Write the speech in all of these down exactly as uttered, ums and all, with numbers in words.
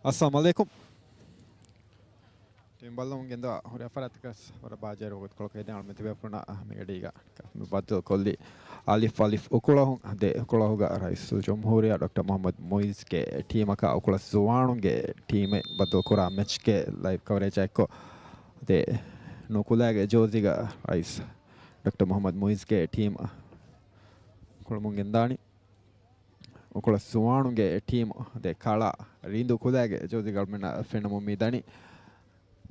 އައްސަލާމު ޢަލައިކުމް. ޓީމް ބައްލަވަމުން ގެންދަވާ ހުރިހާ ފަރާތްތަކަސް ވަރަށް ބާއްޖަވެރި ވަގުތުކޮޅަކަށް އެދެން އަޅުމެން ތިބޭފުޅުންނަށް މި ގަޑީގަ ބައްދަލުކޮށްލީ އަލިފް އަލިފް އުކުޅަހުން. ދެ އުކުޅަހުގަ ރައީސުލްޖުމްހޫރިއްޔާ ޑޮކްޓަރ މުޙައްމަދު މުޢިއްޒުގެ ޓީމަކާ އުކުޅަ ޒުވާނުންގެ ޓީމެއް ބައްދަލުކުރާ މެޗްގެ ލައިވް ކަވަރޭޖާއެއްކޮށް، ދެ ނުކުލައިގެ ޖޯޒީގަ ރައީސް ޑޮކްޓަރ މުޙައްމަދު މުޢިއްޒުގެ ޓީމް ކުޅަމުން ގެންދާނީ. އުކުޅަ ޒުވާނުންގެ ޓީމު ދެ ކަޅަ ރިންދު ކުލައިގެ ޖޯޒީގަ އަޅުމެންނަށް ފެނުމުން މި ދަނީ.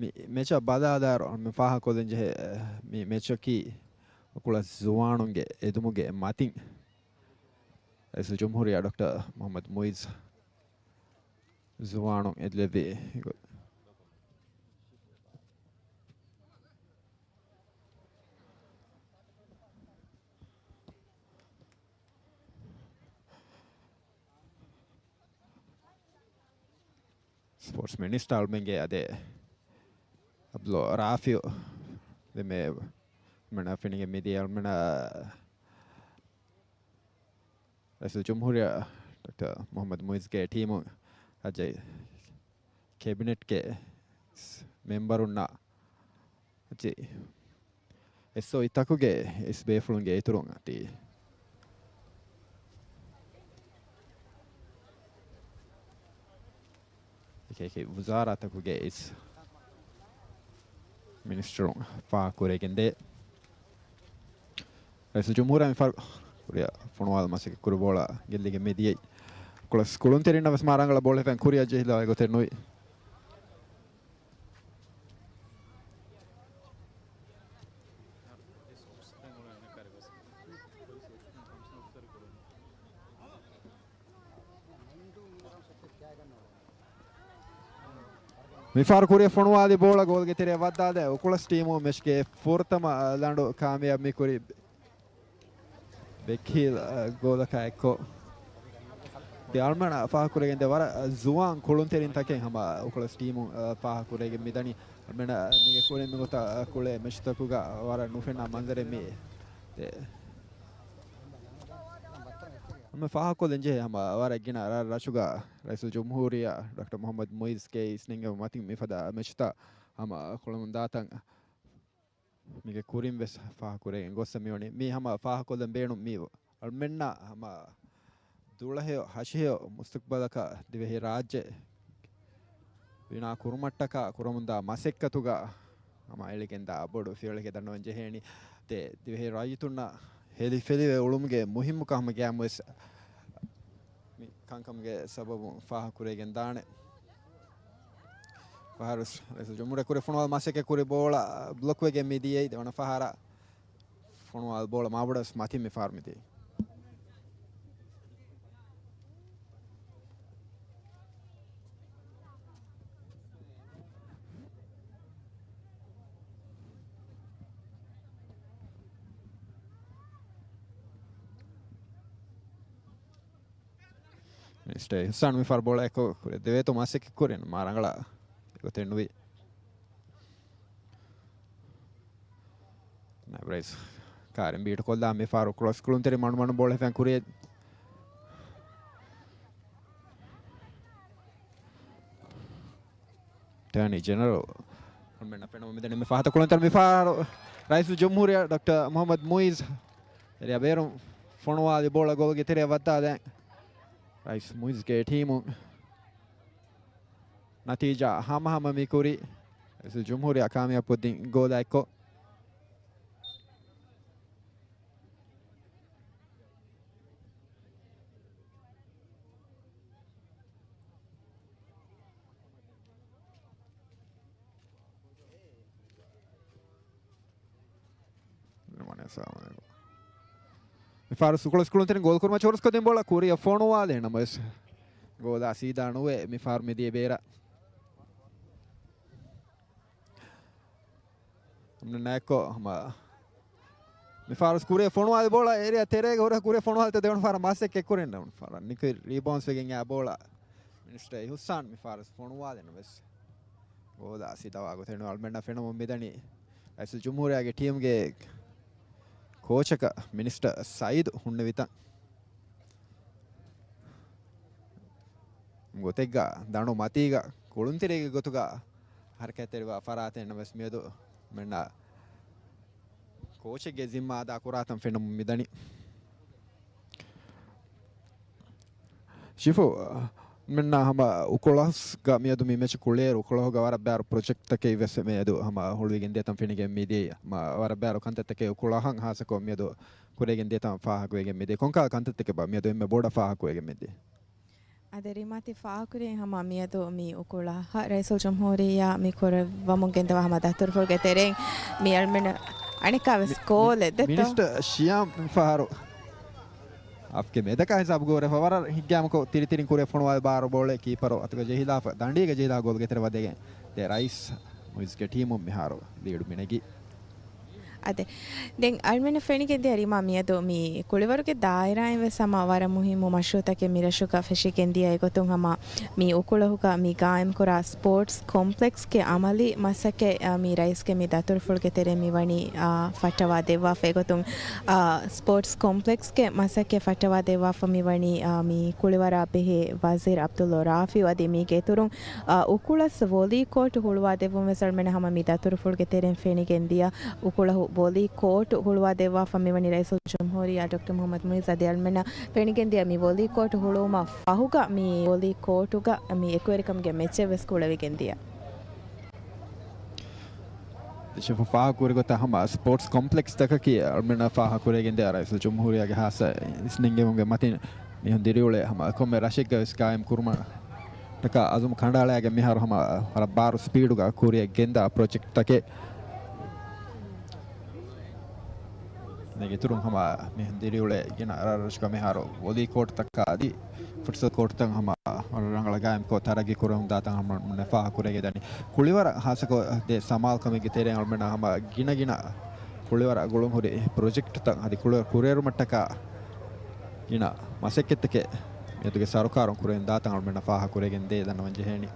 މި މެޗަށް ބަލާލާއިރު އަޅުމެން ފާހަގަކޮށްލަން ޖެހޭ، މި މެޗަކީ އުކުޅަ ޒުވާނުންގެ އެދުމުގެ މަތިން ރައީސުލްޖުމްހޫރިއްޔާ ޑޮކްޓަރ މުޙައްމަދު މުޢިއްޒު ޒުވާނުން އެދިލެއްވި ގޮތް. ސްޕޯޓްސް މިނިސްޓަރ އަޅުމެންގެ އާދެ އަބްދުﷲ ރާފިޢު ދެމެ މެނަ ފިނިގެ މިދިޔަ މެނަ ރައީސުލްޖުމްހޫރިއްޔާ ޑޮކްޓަރ މުޙައްމަދު މުޢިއްޒުގެ ޓީމު އަޖެ ކެބިނެޓްގެ މެމްބަރުންނާ އެސްއޯއީތަކުގެ އިސް ބޭފުޅުންގެ އިތުރުން އަދި އެކި އެކި ވުޒާރާތަކުގެ އިސް މިނިސްޓަރުން ފާހަގަކުރެވިގެންދޭ. ރައީސުލްޖުމްހޫރިއްޔާ މިފަހަރު ކުރިއަށް ފޮނުވާލަން މަސައްކަތް ކުރި ބޯޅަ ގެއްލިގެން މިދިޔައީ. ކުޅަސް ކުޅުންތެރިންނަށް ވެސް މާ ރަނގަޅަށް ބޯޅަ ހިފަން ކުރިއަށް ޖެހިލާ ގޮތެއް ނުވި. މިފަހަރު ކުރިއަށް ފޮނުވާލި ބޯޅަ ގޯލްގެ ތެރެއަށް ވައްދާލާ އުކުޅަސް ޓީމު މެޗްގެ ފުރަތަމަ ލަނޑު ކާމިޔާބު މިކުރި ބެކްހީލް ގޯލަކާ އެއްކޮށް. ދެ އަޅުމެން ފާހަގަކުރެވިގެންދޭ ވަރަށް ޒުވާން ކުޅުންތެރިން ތަކެއް ހަމަ އުކުޅަސް ޓީމު ފާހަގަކުރެވިގެން މިދަނީ. އަޅުމެން މީގެ ކުރިން މިގޮތަށް ކުޅޭ މެޗްތަކުގަ ވަރަށް ނުފެންނަ މަންޒަރެއް މި ދެ އަޅުމެން ފާހަގަކޮށްލަން ޖެހޭ ހަމަ ވަރަށް ގިނަ ރަށް ރަށުގަ ރައީސުލްޖުމްހޫރިއްޔާ ޑޮކްޓަރ މުޙައްމަދު މުޢިއްޒުގެ އިސްނެންގެވުނު މަތިން މިފަދަ މެޗުތައް ހަމަ ކުޅަމުންދާތަން މީގެ ކުރިން ވެސް ފާހަގަކުރެވިގެން ގޮސް މިވަނީ. މީ ހަމަ ފާހަގަކޮށްލަން ބޭނުން މީ އަޅުމެންނަށް ހަމަ ދުޅަހެޔޮ ހަށިހެޔޮ މުސްތަޤްބަލަކަށް ދިވެހި ރާއްޖެ ވިނާ ކުރުމަށްޓަކާ ކުރަމުންދާ މަސައްކަތުގަ ހަމަ އެޅިގެންދާ ބޮޑު ފިޔަވަޅެއް ދަންނަވަން ޖެހޭނީ. ދެ ދިވެހި ރައްޔިތުންނަށް ހެލިފެލިވެ އުޅުމުގެ މުހިއްމުކަން ހަމަ ގައިމުވެސް މި ކަންކަމުގެ ސަބަބުން ފާހަގަކުރެވިގެން ދާނެ. ފަހަރު ރައީސުލްޖުމްހޫރިއްޔާ ކުރި ފޮނުވާލަން މަސައްކަތް ކުރި ބޯޅަ ބްލޮކް ވެގެން މި ދިޔައީ ދެވަނަ ފަހަރަށް ފޮނުވާލި ބޯޅަ މާބޮޑަސް މަތިން މި ފަހަރު މި ދިޔައީ. މިސްޓަރ އިޙްސާން މި ފަހަރު ބޯޅަ އެއްކޮށް ކުރިއަށް ދެވޭތޯ މަސައްކަތް ކުރިން މާ ރަނގަޅަށް ގޮތެއް ނުވި. ނަބްރައިސް ކާރިން ބީޓު ކޮށްލާ މި ފަހަރު ކްރޮސް ކުޅުންތެރި މަނުމަނު ބޯޅަ ހިފަން ކުރިއަށް. އެޓާނީ ޖެނެރަލް އަޅުމެންނަށް ފެނުމަށް މިދަނީ މި ފަހަތަށް ކުޅުންތެރި މި ފަހަރު ރައީސުލްޖުމްހޫރިއްޔާ ޑޮކްޓަރ މުޙައްމަދު މުޢިއްޒު އެރިއާ ބޭރުން ފޮނުވާލި ބޯޅަ ގޯލްގެ ތެރެއަށް ވައްދާލަން. ރައީސް މުޢިއްޒުގެ ޓީމު ނަތީޖާ ހަމަހަމަ މި ކުރި ރައީސުލްޖުމްހޫރިއްޔާ ކާމިޔާބު ކޮށްދިން ގޯލާ އެއްކޮށް. މި ފާރު ސުކުޅު ސުކުޅުންތެރިން ގޯލް ކުރުމަށް ޗޯރުސް ކޮށްދިން ބޯޅަ ކުރިއަށް ފޮނުވާލޭ ނަމަވެސް ގޯލާ ސީދާ ނުވެ މި ފާރު މިދިޔަ ބޭރަށް. ނައިކޮ ހަމަ މި ފާރު ކުރިއަށް ފޮނުވާލި ބޯޅަ އެރިއާ ތެރޭގަ ހުރެ ކުރިއަށް ފޮނުވާލިތަ ދެވަނަ ފާރަށް މަސައްކަތް ކުރިން ދެވަނަ ފާރަށް ނިކުތް ރީބައުންސް ވެގެން އާ ބޯޅަ މިނިސްޓަރ އިޙުސާން މި ފާރު ފޮނުވާލެ ނަމަވެސް ގޯލާ ސީދާވާ ގޮތެއް ނުވެ އަޅުމެންނަށް ފެނުމުން މިދަނީ ރައީސުލްޖުމްހޫރިއްޔާގެ ޓީމުގެ ކޯޗަކަށް މިނިސްޓަރ ސައީދު ހުންނެވިތަން. ގޮތެއްގަ ދަނޑު މަތީގަ ކުޅުންތެރިއެއްގެ ގޮތުގަ ހަރަކާތްތެރިވާ ފަރާތެއް ނަމަވެސް މިއަދު މެންނަ ކޯޗެއްގެ ޒިންމާ އަދާ ކުރާތަން ފެނުމުން މިދަނީ. ޝިފު، މެންނާ ހަމަ އުކުޅަސްގަ މިއަދު މި މެޗް ކުޅޭއިރު އުކުޅަހުގަ ވަރަށް ބާރު ޕްރޮޖެކްޓްތަކެއް ވެސް މިއަދު ހަމަ ހުޅުވިގެން ދޭތަން ފެނިގެން މިދިޔަ. ހަމަ ވަރަށް ބާރު ކަންތައްތަކެއް އުކުޅަހަށް ހާސަކޮށް މިއަދު ކުރެގެން ދޭތަން ފާހަގަވެގެން މިދިޔަ. ކޮންކަހަލަ ކަންތައްތަކެއްބާ މިއަދު އެންމެ ބޮޑަށް ފާހަގަވެގެން މިދިޔަ؟ އަދި ރިމާ ތި ފާހަގަކުރީ ހަމަ މިއަދު މި އުކުޅަ ރައީސުލްޖުމްހޫރިއްޔާ މި ކުރެއްވަމުން ގެންދަވާ ހަމަ ދަތުރުފުޅުގެ ތެރެއިން މި އަޅުމެން އަނެއްކާވެސް މި-، މި-، ގޯލެއް ދެއްތޯ؟ މިނިސްޓަރ ޝިޔާމް ފަހަރު އަފްގެ މެދަކާ ހިސާބު ގޯލެއް ފަވަރަށް ހިއްގާމަކޮށް ތިރިތިރިން ކުރެ ފޮނުވާލި ބާރު ބޯޅަ ކީޕަރު އަތުގަ ޖެހިލާފަ ދަނޑީގަ ޖެހިލާ ގޯލުގެ ތެރެ ވަދެގެން ދެ ރައީސް މުއިޒްގެ ޓީމުން މިހާރު ލީޑު މިނެގީ. އަދެ، ދެން އަޅުމެންނަށް ފެނިގެން ދިޔަ ރިމާ މިއަދު މި ކުޅިވަރުގެ ދާއިރާއިން ވެސް ހަމަ ވަރަށް މުހިއްމު މަޝްރޫއުތަކެއް މި ރަށުގަ ފެށިގެން ދިޔަ އެގޮތުން ހަމަ މި އުކުޅަހުގަ މި ގާއިމްކުރާ ސްޕޯޓްސް ކޮމްޕްލެކްސްގެ އަމަލީ މަސައްކަތް، އަ، މި ރައީސްގެ މި ދަތުރުފުޅުގެ ތެރެއިން މި ވަނީ، އާ، ފައްޓަވާ ދެއްވާފަ އެގޮތުން، އާ، ސްޕޯޓްސް ކޮމްޕްލެކްސްގެ މަސައްކަތް ފައްޓަވާ ދެއްވާފަ މި ވަނީ، އާ، މި ކުޅިވަރާ ބެހޭ ވަޒީރު އަބްދުﷲ ރާފިޢު އަދި މީގެ އިތުރުން އުކުޅަސް ވޮލީ ކޯޓް ހުޅުވާ ދެއްވުން ވެސް އަޅުމެން ހަމަ މި ދަތުރުފުޅުގެ ތެރެއިން ފެނިގެން ދިޔަ އުކުޅަހު ވޮލީ ކޯޓް ހުޅުވާ ދެއްވާފަ މި ވަނީ ރައީސުލްޖުމްހޫރިއްޔާ ޑޮކްޓަރ މުޙައްމަދު މުޢިއްޒު އަދި އަޅުމެންނަށް ފެނިގެން ދިޔަ މި ވޮލީ ކޯޓް ހުޅުވުމަށް ފަހުގަ މި ވޮލީ ކޯޓުގަ މި އެކުވެރިކަމުގެ މެޗެއް ވެސް ކުޅެވިގެން ދިޔަ. ޝިފު ފާހަގަކުރި ގޮތަށް ހަމަ ސްޕޯޓްސް ކޮމްޕްލެކްސް ތަކަކީ އަޅުމެންނަށް ފާހަގަކުރެވިގެން ދިޔަ ރައީސުލްޖުމްހޫރިއްޔާގެ ހާއްސަ އިސްނެންގެވުމުގެ މަތިން މިހެން ދިރިއުޅޭ ހަމަ ކޮންމެ ރަށެއްގަ ވެސް ގާއިމް ކުރުމަށް ޓަކާ އަޒުމް ކަނޑައަޅާގެން މިހާރު ހަމަ ވަރަށް ބާރު ސްޕީޑުގަ ކުރިއަށް ގެންދާ ޕްރޮޖެކްޓްތަކެއް. މީގެ އިތުރުން ހަމަ މިހެން ދިރިއުޅޭ ގިނަ ރަށްރަށުގަ މިހާރު ވޮލީ ކޯޓްތަކާ އަދި ފުޓްސަލް ކޯޓްތައް ހަމަ ރަނގަޅަށް ގާއިމްކޮށް ތަރައްގީ ކުރަމުން ދާތަން ހަމަ ނުނެފާ ކުރެގެ ދަނީ. ކުޅިވަރަށް ހާއްސަކޮށް ދެ ސަމާލުކަމެއްގެ ތެރެއިން އަޅުމެންނަށް ހަމަ ގިނަ ގިނަ ކުޅިވަރަށް ގުޅުން ހުރި ޕްރޮޖެކްޓްތައް އަދި ކުޅިވަރު ކުރިއެރުމަށްޓަކާ ގިނަ މަސައްކަތްތަކެއް މިއަދުގެ ސަރުކާރުން ކުރެވެން ދާތަން އަޅުމެންނަށް ފާހަގަ ކުރެގެން ދޭ ދަންނަވަން ޖެހޭނީ.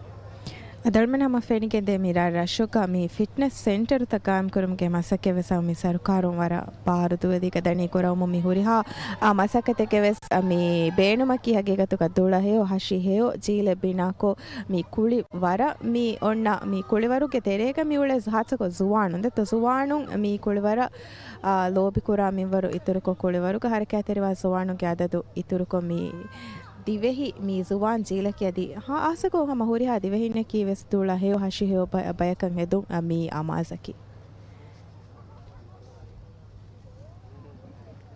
އަދި އަޅުމެން ހަމަ ފެނިގެން ދޭ މި ރަށް ރަށުގަ މި ފިޓްނެސް ސެންޓަރުތައް ގާއިމްކުރުމުގެ މަސައްކަތް ވެސް ހަމަ މި ސަރުކާރުން ވަރަށް ބާރު ދުވެލީގަ ދަނީ ކުރައްވަމުން މި ހުރިހާ، އާ، މަސައްކަތެއްގެ ވެސް، އާ، މި ބޭނުމަކީ ހަގީގަތުގަ ދުޅަ ހެޔޮ، ހަށި ހެޔޮ، ޖީލެއް ބިނާކޮށް، މި ކުޅި ވަރަށް މި އޮންނަ މި ކުޅިވަރުގެ ތެރޭގަ މި އުޅޭ ހާއްސަކޮށް ޒުވާނުން ދެއްތޯ ޒުވާނުން މި ކުޅިވަރަށް، އާ، ލޯބިކުރާ މިންވަރު އިތުރުކޮށް ކުޅިވަރުގަ ހަރަކާތްތެރިވާ ޒުވާނުންގެ އަދަދު އިތުރުކޮށް މި ދިވެހި މި ޒުވާން ޖީލަކީ އަދި ހާއްސަކޮށް ހަމަ ހުރިހާ ދިވެހިންނަކީ ވެސް ދުޅަ ހެޔޮ ހަށި ހެޔޮ ބަ-، ބަޔަކަށް ހެދުން މި އަމާޒަކީ.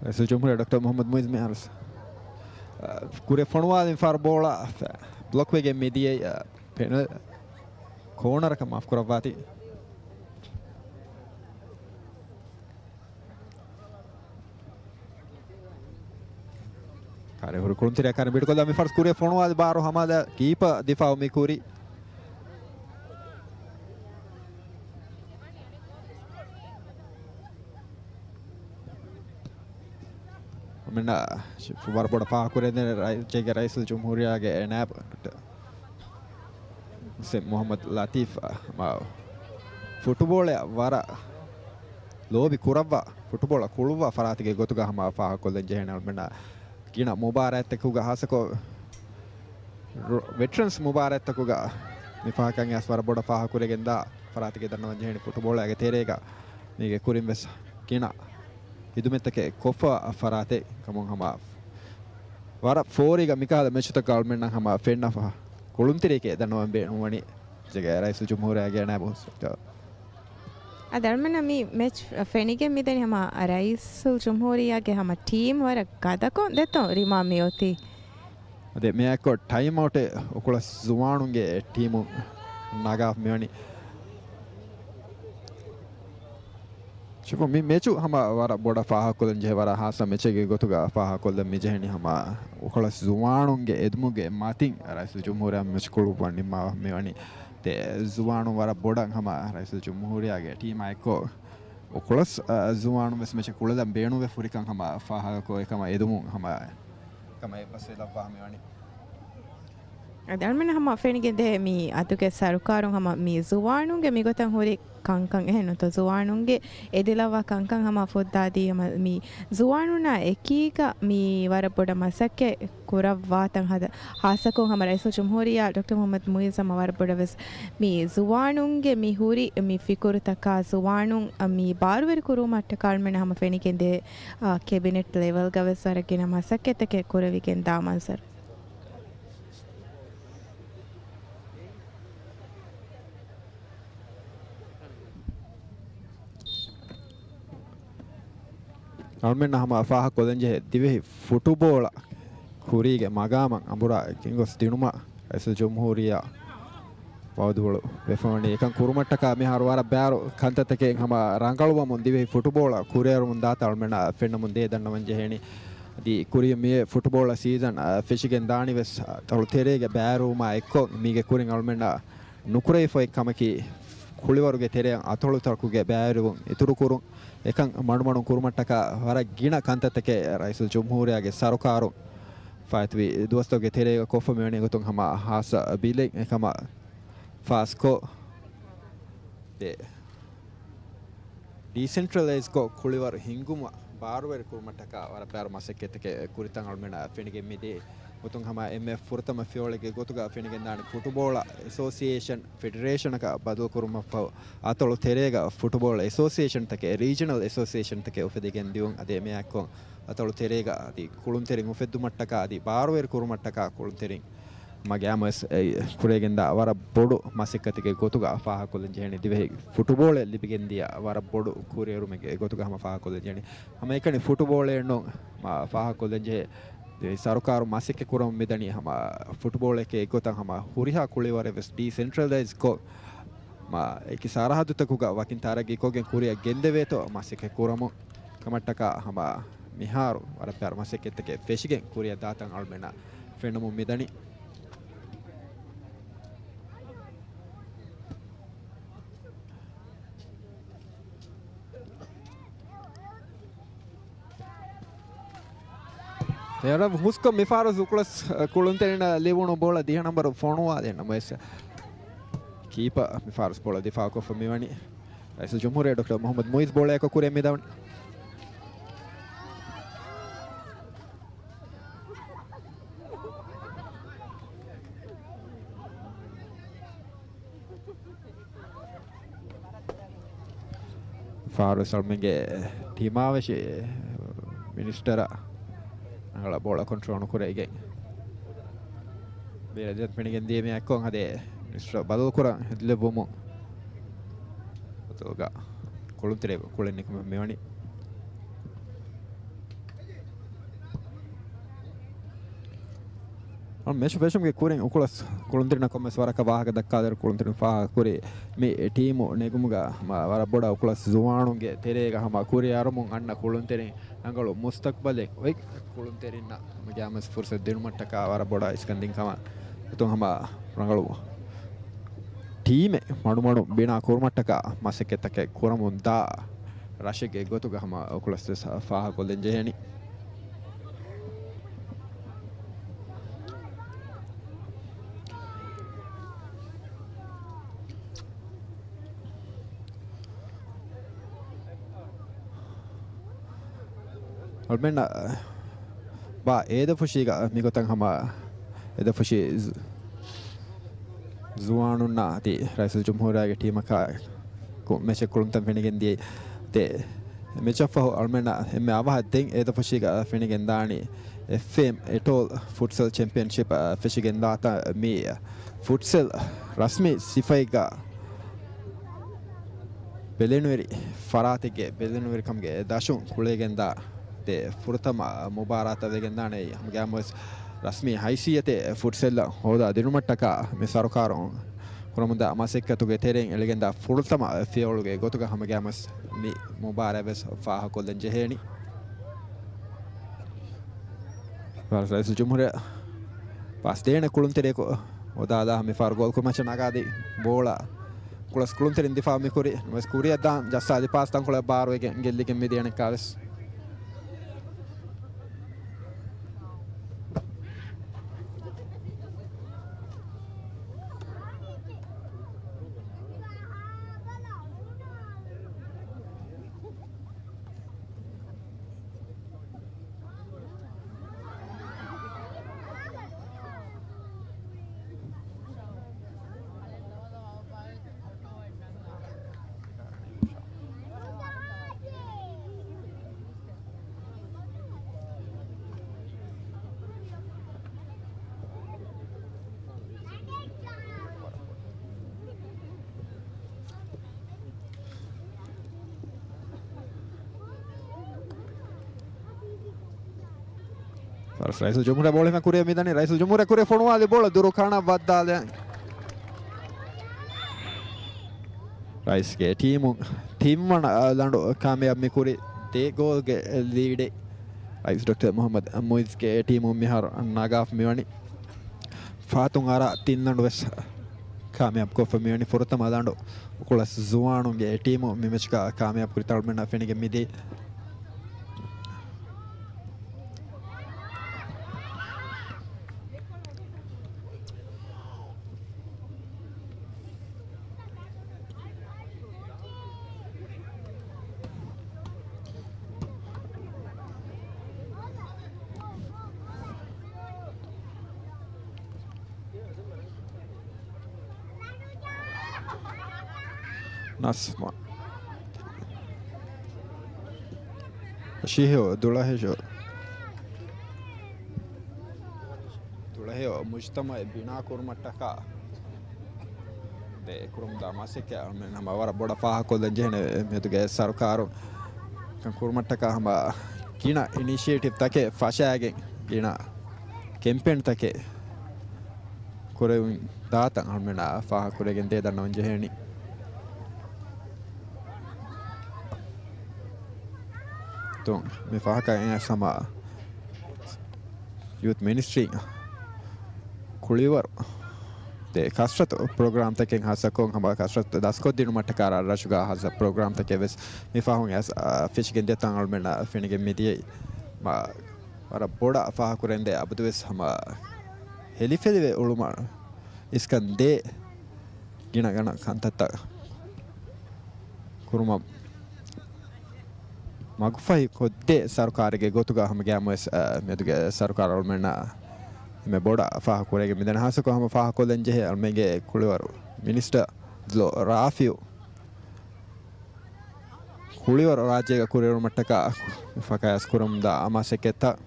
ރައީސުލްޖުމްހޫރިއްޔާ ޑޮކްޓަރ މުޙައްމަދު މުޢިއްޒު މިހާރު ކުރެ ފޮނުވާލިން ފާރު ބޯޅަ ބްލޮކް ވެގެން މިދިޔައީ، އަ، ޕެނަލް ކޯނަރަކަށް މާފު ކުރައްވާތީ. ކާރި ހުރި ކުޅުންތެރިއަށް ކާރި ބިޑުކޮށްލާ މި ފަރުސް ކުރިއަށް ފޮނުވާލި ބާރު ހަމާލާ ކީޕަ ދިފާއު މި ކުރި. މިންނަ ވަރަށް ބޮޑަށް ފާހަގަކުރެވެން ރައި-، ރާއްޖޭގެ ރައީސުލްޖުމްހޫރިއްޔާގެ ނާއިބު ޑޮކްޓަރ މުޙައްމަދު ލަތީފް މާ ފުޓުބޯޅައަށް ވަރަށް ލޯބި ކުރައްވާ، ފުޓުބޯޅަ ކުޅުއްވާ ފަރާތެއްގެ ގޮތުގަ ހަމަ ފާހަގަކޮށްލަން ޖެހޭނެ އަޅުމެންނަށް ގިނަ މުބާރާތްތަކުގަ ހާއްސަކޮށް ރޮ-، ވެޓްރަންސް މުބާރާތްތަކުގަ މި ފަހަކަށް އައިސް ވަރަށް ބޮޑަށް ފާހަގަކުރެގެންދާ ފަރާތެއްގެ ދަންނަވަން ޖެހޭނެ ފުޓުބޯޅައިގެ ތެރޭގަ މީގެ ކުރިން ވެސް ގިނަ ހިދުމަތްތަކެއް ކޮށްފަ ފަރާތެއް ކަމުން ހަމަ ވަރަށް ފޯރީގަ މިކަހަލަ މެޗުތަކަށް އަޅުމެންނަށް ހަމަ ފެންނަފަ ކުޅުންތެރިއެކޭ ދަންނަވަން ބޭނުންވަނީ. ރާއްޖޭގެ ރައީސުލްޖުމްހޫރިއްޔާގެ ނާއިބު ސެކްޓަރ. އަދި އަޅުމެންނަށް މި މެޗް ފެނިގެން މިދަނީ ހަމަ ރައީސުލްޖުމްހޫރިއްޔާގެ ހަމަ ޓީމް ވަރަށް ގަދަކޮށް ދެއްތޯ ރިމާ މިއޮތީ. އަދި މިއާއެކު ޓައިމް އައުޓެއް އުކުޅަސް ޒުވާނުންގެ ޓީމު ނަގާ މިވަނީ. ޝިފު، މި މެޗު ހަމަ ވަރަށް ބޮޑަށް ފާހަގަކޮށްލަން ޖެހޭ، ވަރަށް ހާއްސަ މެޗެއްގެ ގޮތުގަ ފާހަގަކޮށްލަން މިޖެހެނީ ހަމަ އުކުޅަސް ޒުވާނުންގެ އެދުމުގެ މަތިން ރައީސުލްޖުމްހޫރިއްޔާ މެޗް ކުޅުއްވަން ނިންމާ މިވަނީ. ދެ ޒުވާނުން ވަރަށް ބޮޑަށް ހަމަ ރައީސުލްޖުމްހޫރިއްޔާގެ ޓީމާ އެއްކޮށް އުކުޅަސް، އަ، ޒުވާނުން ވެސް މެޗެއް ކުޅެލަން ބޭނުންވެ ފުރިކަން ހަމަ ފާހަގަކޮށް އެކަމަށް އެދުމުން ހަމަ އެކަމަށް އެއްބަސްވެލައްވާ މިވަނީ. އަދި އަޅުމެން ހަމަ ފެނިގެން ދޭ މި އަތުގެ ސަރުކާރުން ހަމަ މި ޒުވާނުންގެ މިގޮތަށް ހުރި ކަންކަން އެހެން ނުތޯ؟ ޒުވާނުންގެ އެދިލައްވާ ކަންކަން ހަމަ ފުއްދާދީ ހަމަ މި ޒުވާނުންނާ އެކީގަ މި ވަރަށް ބޮޑަށް މަސައްކަތް ކުރައްވާތަން ހަދަ ހާއްސަކޮށް ހަމަ ރައީސުލްޖުމްހޫރިއްޔާ ޑޮކްޓަރ މުޙައްމަދު މުޢިއްޒު ހަމަ ވަރަށް ބޮޑަށް ވެސް މި ޒުވާނުންގެ މި ހުރި މި ފިކުރުތަކާ ޒުވާނުން މި ބާރުވެރި ކުރުވުމަށްޓަކާ އަޅުމެން ހަމަ ފެނިގެން ދޭ، އާ، ކެބިނެޓް ލެވެލްގަ ވެސް ވަރަށް ގިނަ މަސައްކަތްތަކެއް ކުރެވިގެން ދާ މަންޒަރު. އަޅުމެންނަށް ހަމަ ފާހަގަކޮށްލަންޖެހޭ، ދިވެހި ފުޓުބޯޅަ ކުރީގެ މަގާމަށް އަނބުރާ ގެންގޮސް ދިނުމަށް ރައީސުލްޖުމްހޫރިއްޔާ ވައުދުވަޅު ވެފަވަނީ. އެކަން ކުރުމަށްޓަކާ މިހާރު ވަރަށް ބާރު ކަންތައްތަކެއް ހަމަ ރަނގަޅުވަމުން ދިވެހި ފުޓުބޯޅަ ކުރިއަރުމުން ދާތާ އަޅުމެންނަށް ފެންނަމުން ދޭ ދަންނަވަން ޖެހޭނީ. އަދި ކުރިޔަށް މިއޮތް ފުޓުބޯޅަ ސީޒަން، އަ، ފެށިގެން ދާނީ ވެސް އަތޮޅު ތެރޭގެ ބައިވެރިވުމާ އެއްކޮށް، މީގެ ކުރިން އަޅުމެންނަށް ނުކުރެވިފައި ކަމަކީ، ކުޅިވަރުގެ ތެރެއަށް އަތޮޅުތަކުގެ ބައިވެރިވުން އިތުރުކުރުން، އެކަން މަޑުމަޑުން ކުރުމަށްޓަކާ ވަރަށް ގިނަ ކަންތައްތަކެއް ރައީސުލްޖުމްހޫރިއްޔާގެ ސަރުކާރުން ފާއިތުވި ދުވަސްތަކުގެ ތެރޭގަ ކޮށްފަ މިވަނީ ގޮތުން ހަމަ ހާއްސަ ބިލެއް އެކަމަށް ފާސްކޮށް، ދެ ޑީސެންޓްރަލައިޒްކޮށް ކުޅިވަރު ހިންގުމަށް ބާރުވެރި ކުރުމަށްޓަކާ ވަރަށް ބާރު މަސައްކަތްތަކެއް ކުރިތަން އަޅުމެންނަށް ފެނިގެން މިދޭ. ގޮތުން ހަމަ އެންމެ ފުރަތަމަ ފިޔަވަޅެއްގެ ގޮތުގަ ފެނިގެންދާނެ ފުޓުބޯޅަ އެސޯސިއޭޝަން ފެޑެރޭޝަނަކަށް ބަދަލުކުރުމަށްފަހު، އަތޮޅު ތެރޭގަ ފުޓުބޯޅަ އެސޯސިއޭޝަންތަކެއް، ރީޖަނަލް އެސޯސިއޭޝަންތަކެއް އުފެދިގެން ދިއުން. އަދި އެމެއާއެއްކޮށް އަތޮޅު ތެރޭގަ އަދި ކުޅުންތެރިން އުފެއްދުމަށްޓަކާ އަދި ބާރުވެރި ކުރުމަށްޓަކާ ކުޅުންތެރިން މަގޭ ހަމަވެސް އެ ކުރެވިގެންދާ ވަރަށް ބޮޑު މަސައްކަތެއްގެ ގޮތުގަ ފާހަގަކޮށްލަން ޖެހެނީ ދިވެހި ފުޓުބޯޅައަށް ލިބިގެންދިޔަ ވަރަށް ބޮޑު ކުރިއެރުމެއްގެ ގޮތުގަ ހަމަ ފާހަގަކޮށްލަން ޖެހެނީ. ހަމައެކަނި ފުޓުބޯޅައެއް ނޫން، މާ ފާހަގަކޮށްލަން ޖެހޭ، ދިވެހި ސަރުކާރު މަސައްކަތް ކުރަމުން މިދަނީ ހަމަ ފުޓުބޯޅައެކޭ އެއްގޮތަށް ހަމަ ހުރިހާ ކުޅިވަރެއް ވެސް ޑީސެންޓްރަލައިޒްކޮށް، މާ އެކި ސަރަހައްދުތަކުގަ ވަކިން ތަރައްގީކޮށްގެން ކުރިއަށް ގެންދެވޭތޯ މަސައްކަތް ކުރަމުން ކަމަށްޓަކާ ހަމަ މިހާރު ވަރަށް ބާރު މަސައްކަތްތަކެއް ފެށިގެން ކުރިއަށް ދާތަން އަޅުމެންނަށް ފެނުމުން މިދަނީ. އެރަށް ހުސްކޮށް މިފާރު ޒުކުޅަސް ކުޅުންތެރިންނަށް ލިބުނު ބޯޅަ ދިހަ ނަންބަރު ފޮނުވާލެއް ނަމަވެސް، ކީޕަ މިފާރު ބޯޅަ ދިފާއުކޮށްފަ މިވަނީ. ރައީސުލްޖުމްހޫރިއްޔާ ޑޮކްޓަރ މުޙައްމަދު މުޢިއްޒު ބޯޅައަކަށް ކުރިއަށް މިދަނީ. ފާރު ސަލްމެންގެ ތިމާވެށި މިނިސްޓަރ ރަނގަޅަށް ބޯޅަ ކޮންޓްރޯލް ނުކުރެވިގެން ބޭރަށް ފެނިގެން ދިޔަ މިއައްކޮން އަދި މިނިސްޓަރ ބަދަލުކުރަން ހެދިލެއްވުމުން ބަދަލުގަ ކުޅުންތެރި ކުޅެން ނިކުމެ މިވަނީ. މެޗު ފެށުމުގެ ކުރިން އުކުޅަސް ކުޅުންތެރިންނަށް ކޮންމެސް ވަރަކަށް ވާހަކަ ދައްކާލިއިރު ކުޅުންތެރިން ފާހަގަކުރީ މި ޓީމު ނެގުމުގަ ވަރަށް ބޮޑަށް އުކުޅަސް ޒުވާނުންގެ ތެރޭގަ ހަމަ ކުރިއަރުމުން އަންނަ ކުޅުންތެރިން ރަނގަޅު މުސްތަޤްބަލެއް އޮތް ކުޅުންތެރިންނަށް މަގޭ ހަމަވެސް ފުރުސަތު ދިނުމަށްޓަކާ ވަރަށް ބޮޑަށް އިސްކަން ދިން ކަމަށް އޮތުން ހަމަ ރަނގަޅު ޓީމެއް މަޑުމަޑުން ބިނާ ކުރުމަށްޓަކާ މަސައްކަތްތަކެއް ކުރަމުން ދާ ރަށެއްގެ ގޮތުގަ ހަމަ އުކުޅަސް ވެސް ފާހަގަކޮށްލަން ޖެހޭނީ. އަޅުމެންނަށް ބާ އޭދަފުށީގަ މިގޮތަށް ހަމަ އޭދަފުށި ޒު-، ޒުވާނުންނާ އަދި ރައީސުލްޖުމްހޫރިއްޔާގެ ޓީމަކާ ކު-، މެޗެއް ކުޅުންތަން ފެނިގެން ދިޔައީ. ދެ މެޗަށްފަހު އަޅުމެންނަށް އެންމެ އަވަހަށް ދެން އޭދަފުށީގަ ފެނިގެން ދާނީ އެފްއޭއެމް އެޓޯލް ފުޓްސަލް ޗެމްޕިއަންޝިޕް ފެށިގެން ދާތާ މި ފުޓްސަލް ރަސްމީ ސިފައެއްގަ ބެލެނިވެރި ފަރާތެއްގެ ބެލެނިވެރިކަމުގެ ދަށުން ކުޅެގެންދާ ދެ ފުރަތަމަ މުބާރާތަށް ވެގެންދާނެ. ހަމަގައިމުވެސް ރަސްމީ ހައިސިއްޔަތެއް ފުޓްސަލްއަށް ހޯދާ ދިނުމަށްޓަކާ މި ސަރުކާރުން ކުރަމުންދާ މަސައްކަތުގެ ތެރެއިން އެޅިގެންދާ ފުރަތަމަ ފިޔަވަޅުގެ ގޮތުގަ ހަމަގައިމުވެސް މި މުބާރާތްވެސް ފާހަގަކޮށްލަން ޖެހޭނީ. ރައީސުލްޖުމްހޫރިއްޔާ ޕާސް ދޭނެ ކުޅުންތެރިޔަކު އޮދާލާ މިފަހަރު ގޯލް ކުރުމަށް ނަގާދީ ބޯޅަ ކުޅަސް ކުޅުންތެރިން ދިފާއު މިކުރި ނަމަވެސް ކުރިއަށް ދާން ޖައްސާލި ޕާސް ތަންކޮޅެއް ބާރުވެގެން ގެއްލިގެން މިދިޔަނެއްކާވެސް. ފަރަސް ރައީސުލް ޖުމްހޫރިއްޔާ ބޯޅަ ހިފެން ކުރިއަށް މިދަނީ. ރައީސުލް ޖުމްހޫރިއްޔާ ކުރިއަށް ފޮނުވާލި ބޯޅަ ދުރު ކަނޑަށް ވައްދާލަން. ރައީސްގެ ޓީމު ތިންވަނަ، އަ، ލަނޑު ކާމިޔާބު މިކުރި ދެ ގޯލްގެ ލީޑެއް. ރައީސް ޑޮކްޓަރ މުހައްމަދު މުއިއްޒުގެ ޓީމު މިހާރު ނަގާފަ މިވަނީ. ފަހަތުން އަރާ ތިން ލަނޑު ވެސް ކާމިޔާބު ކޮށްފަ މިވަނީ. ފުރަތަމަ ލަނޑު އުކުޅަސް ޒުވާނުންގެ ޓީމު މި މެޗުގަ ކާމިޔާބު ކުރި އަޅުމެންނަށް ފެނިގެން މިދިޔައީ. ނަސްމާ. ޝިހު ދުޅަހެޔޮ. ދުޅަހެޔޮ މުޖްތަމަޢެއް ބިނާ ކުރުމަށްޓަކާ ދެ ކުރަމުންދާ މަސައްކަތް އަޅުމެން ހަމަ ވަރަށް ބޮޑަށް ފާހަގަކޮށްލަން ޖެހޭނެ. މިއަދުގެ ސަރުކާރުން ކަން ކުރުމަށްޓަކާ ހަމަ ގިނަ އިނިޝިއޭޓިވް ތަކެއް ފަށާގެން ގިނަ ކެމްޕޭން ތަކެއް ކުރެވުން ދާތަން އަޅުމެންނަށް ފާހަގަކުރެގެން ދޭ ދަންނަވަން ޖެހޭނީ. ތުން މި ފާހަގަ އެއް ހަމަ ޔޫތު މިނިސްޓްރީ ކުޅިވަރު ދެ ކަސްރަތު ޕްރޮގްރާމްތަކެއް ހާއްސަކޮށް ހަމަ ކަސްރަތު ދަސްކޮށްދިނުމަށްޓަކާ ރަށްރަށުގަ ހާއްސަ ޕްރޮގްރާމްތަކެއް ވެސް މި ފަހުން އަ، ފެށިގެން ދޭތަން އަޅުމެންނަށް ފެނިގެން މިދިޔައީ. މަ، ވަރަށް ބޮޑަށް ފާހަގަކުރެންދޭ އަބަދުވެސް ހަމަ ހެލިފެލިވެ އުޅުމަށް އިސްކަން ދޭ ގިނަ ގިނަ ކަންތައްތައް ކުރުމަށް މަގުފަހި ކޮށްދޭ ސަރުކާރެއްގެ ގޮތުގަ ހަމަގައިމުވެސް، އަ، މިއަދުގެ ސަރުކާރު އަޅުމެންނަށް އެންމެ ބޮޑަށް ފާހަގަކުރެގެން މިދަނީ. ހާއްސަކޮށް ހަމަ ފާހަގަކޮށްލަން ޖެހޭ އަޅުމެންގެ ކުޅިވަރު މިނިސްޓަރ ރާފިއު ކުޅިވަރު ރާއްޖޭގަ ކުރިއެރުމަށްޓަކާ ފަކަޔަސް ކުރަމުންދާ މަސައްކަތްތައް.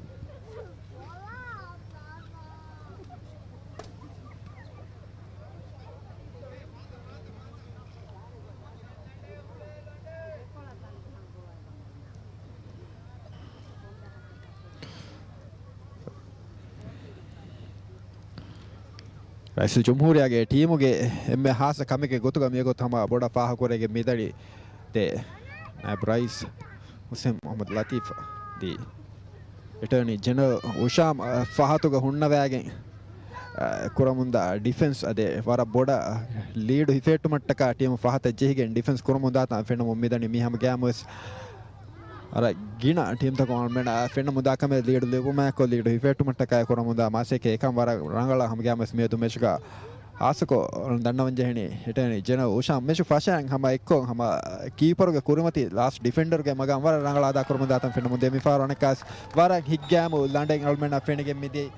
ރައީސުލް ޖުމްހޫރިއްޔާގެ ޓީމުގެ އެންމެ ހާއްސަ ކަމެއްގެ ގޮތުގަ މިވަގުތު ހަމަ ބޮޑަށް ފާހަގަކުރެގެން މިދަނީ ދެ ނައިބު ރައީސް ހުސެން މުހައްމަދު ލަތީފް ދި އެޓަރނީ ޖެނެރަލް އުޝާމް، އަ، ފަހަތުގަ ހުންނަވައިގެން، އަ، ކުރަމުންދާ ޑިފެންސް އަދި ވަރަށް ބޮޑަށް ލީޑު ހިފެހެއްޓުމަށްޓަކާ ޓީމު ފަހަތަށް ޖެހިގެން ޑިފެންސް ކުރަމުންދާތަން ފެނުމުން މިދަނީ. މި ހަމަ ގައިމުވެސް ވަރަށް ގިނަ ޓީމްތަކުން އަޅުމެންނަށް ފެންނަމުންދާ ކަމެއް ލީޑު ލިބުމާއެކު ލީޑު ހިފެހެއްޓުމަށްޓަކާއި ކުރަމުންދާ މަސައްކަތް އެކަން ވަރަށް ރަނގަޅަށް ހަމަގައިމުވެސް މިއަދު މެޗުގަ ހާއްސަކޮށް ދަންނަވަން ޖެހެނީ އެޓަރނީ ޖެނެރަލް އުޝާމް މެޗު ފަށައިން ހަމަ އެއްކޮށް ހަމަ ކީޕަރުގެ ކުރިމަތި ލާސްޓް ޑިފެންޑަރުގެ މަގާމް ވަރަށް ރަނގަޅަށް އަދާކުރަމުން ދާތަން ފެންނަމުން ދިޔަ. މިފަހަރު އަނެއްކާސް ވަރަށް ހިތްގައިމު ލަނޑެއް އަޅުމެންނަށް ފެނިގެން މިދިޔައީ.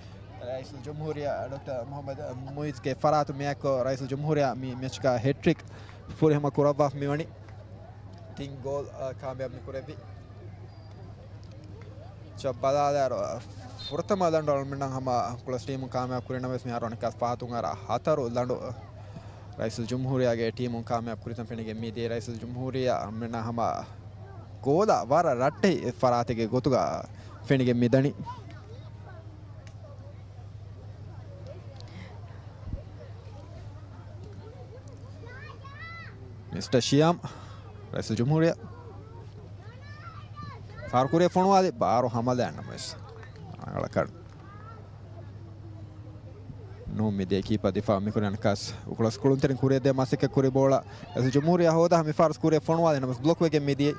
ރައީސުލް ޖުމްހޫރިއްޔާ ޑޮކްޓަރ މުހައްމަދު މުއިއްޒުގެ ފަރާތު މިއެއްކޮށް ރައީސުލް ޖުމްހޫރިއްޔާ މި މެޗުގަ ހެޓްރިކް ފުރިހަމަ ކުރައްވާފަ މިވަނީ. ތިން ގޯލް، އަ، ކާމިޔާބު މިކުރެއްވި. ޗަ ބަލާލާއިރު، އަ، ފުރަތަމަ ލަނޑު އަޅުމެންނަށް ހަމަ ކުޅަސް ޓީމުން ކާމިޔާބު ކުރިނަމަވެސް މިހާރު އަނެއްކާސް ފަހަތުން އަރާ ހަތަރު ލަނޑު ރައީސުލް ޖުމްހޫރިއްޔާގެ ޓީމުން ކާމިޔާބު ކުރިތަން ފެނިގެން މިދިޔަ. ރައީސުލް ޖުމްހޫރިއްޔާ އަޅުމެންނަށް ހަމަ ގޯލާ ވަރަށް ރައްޓެހި ފަރާތެއްގެ ގޮތުގަ ފެނިގެން މިދަނީ. މިސްޓަ ޝިޔާމް، ރައީސުލް ޖުމްހޫރިއްޔާ. ފާރު ކުރިއަށް ފޮނުވާލި ބާރު ހަމަލާން ނަމަވެސް ރަނގަޅަކަށް ނޫން މިދިޔަ ކީޕަ ދިފާ މިކުރި އަނެއްކާސް އުކުޅަސް ކުޅުންތެރިން ކުރިއަށް ދޭ މަސައްކަތް ކުރި ބޯޅަ ރައީސުލް ޖުމްހޫރިއްޔާ ހޯދާ މިފާރު ކުރިއަށް ފޮނުވާލި ނަމަވެސް ބްލޮކް ވެގެން މިދިޔައީ.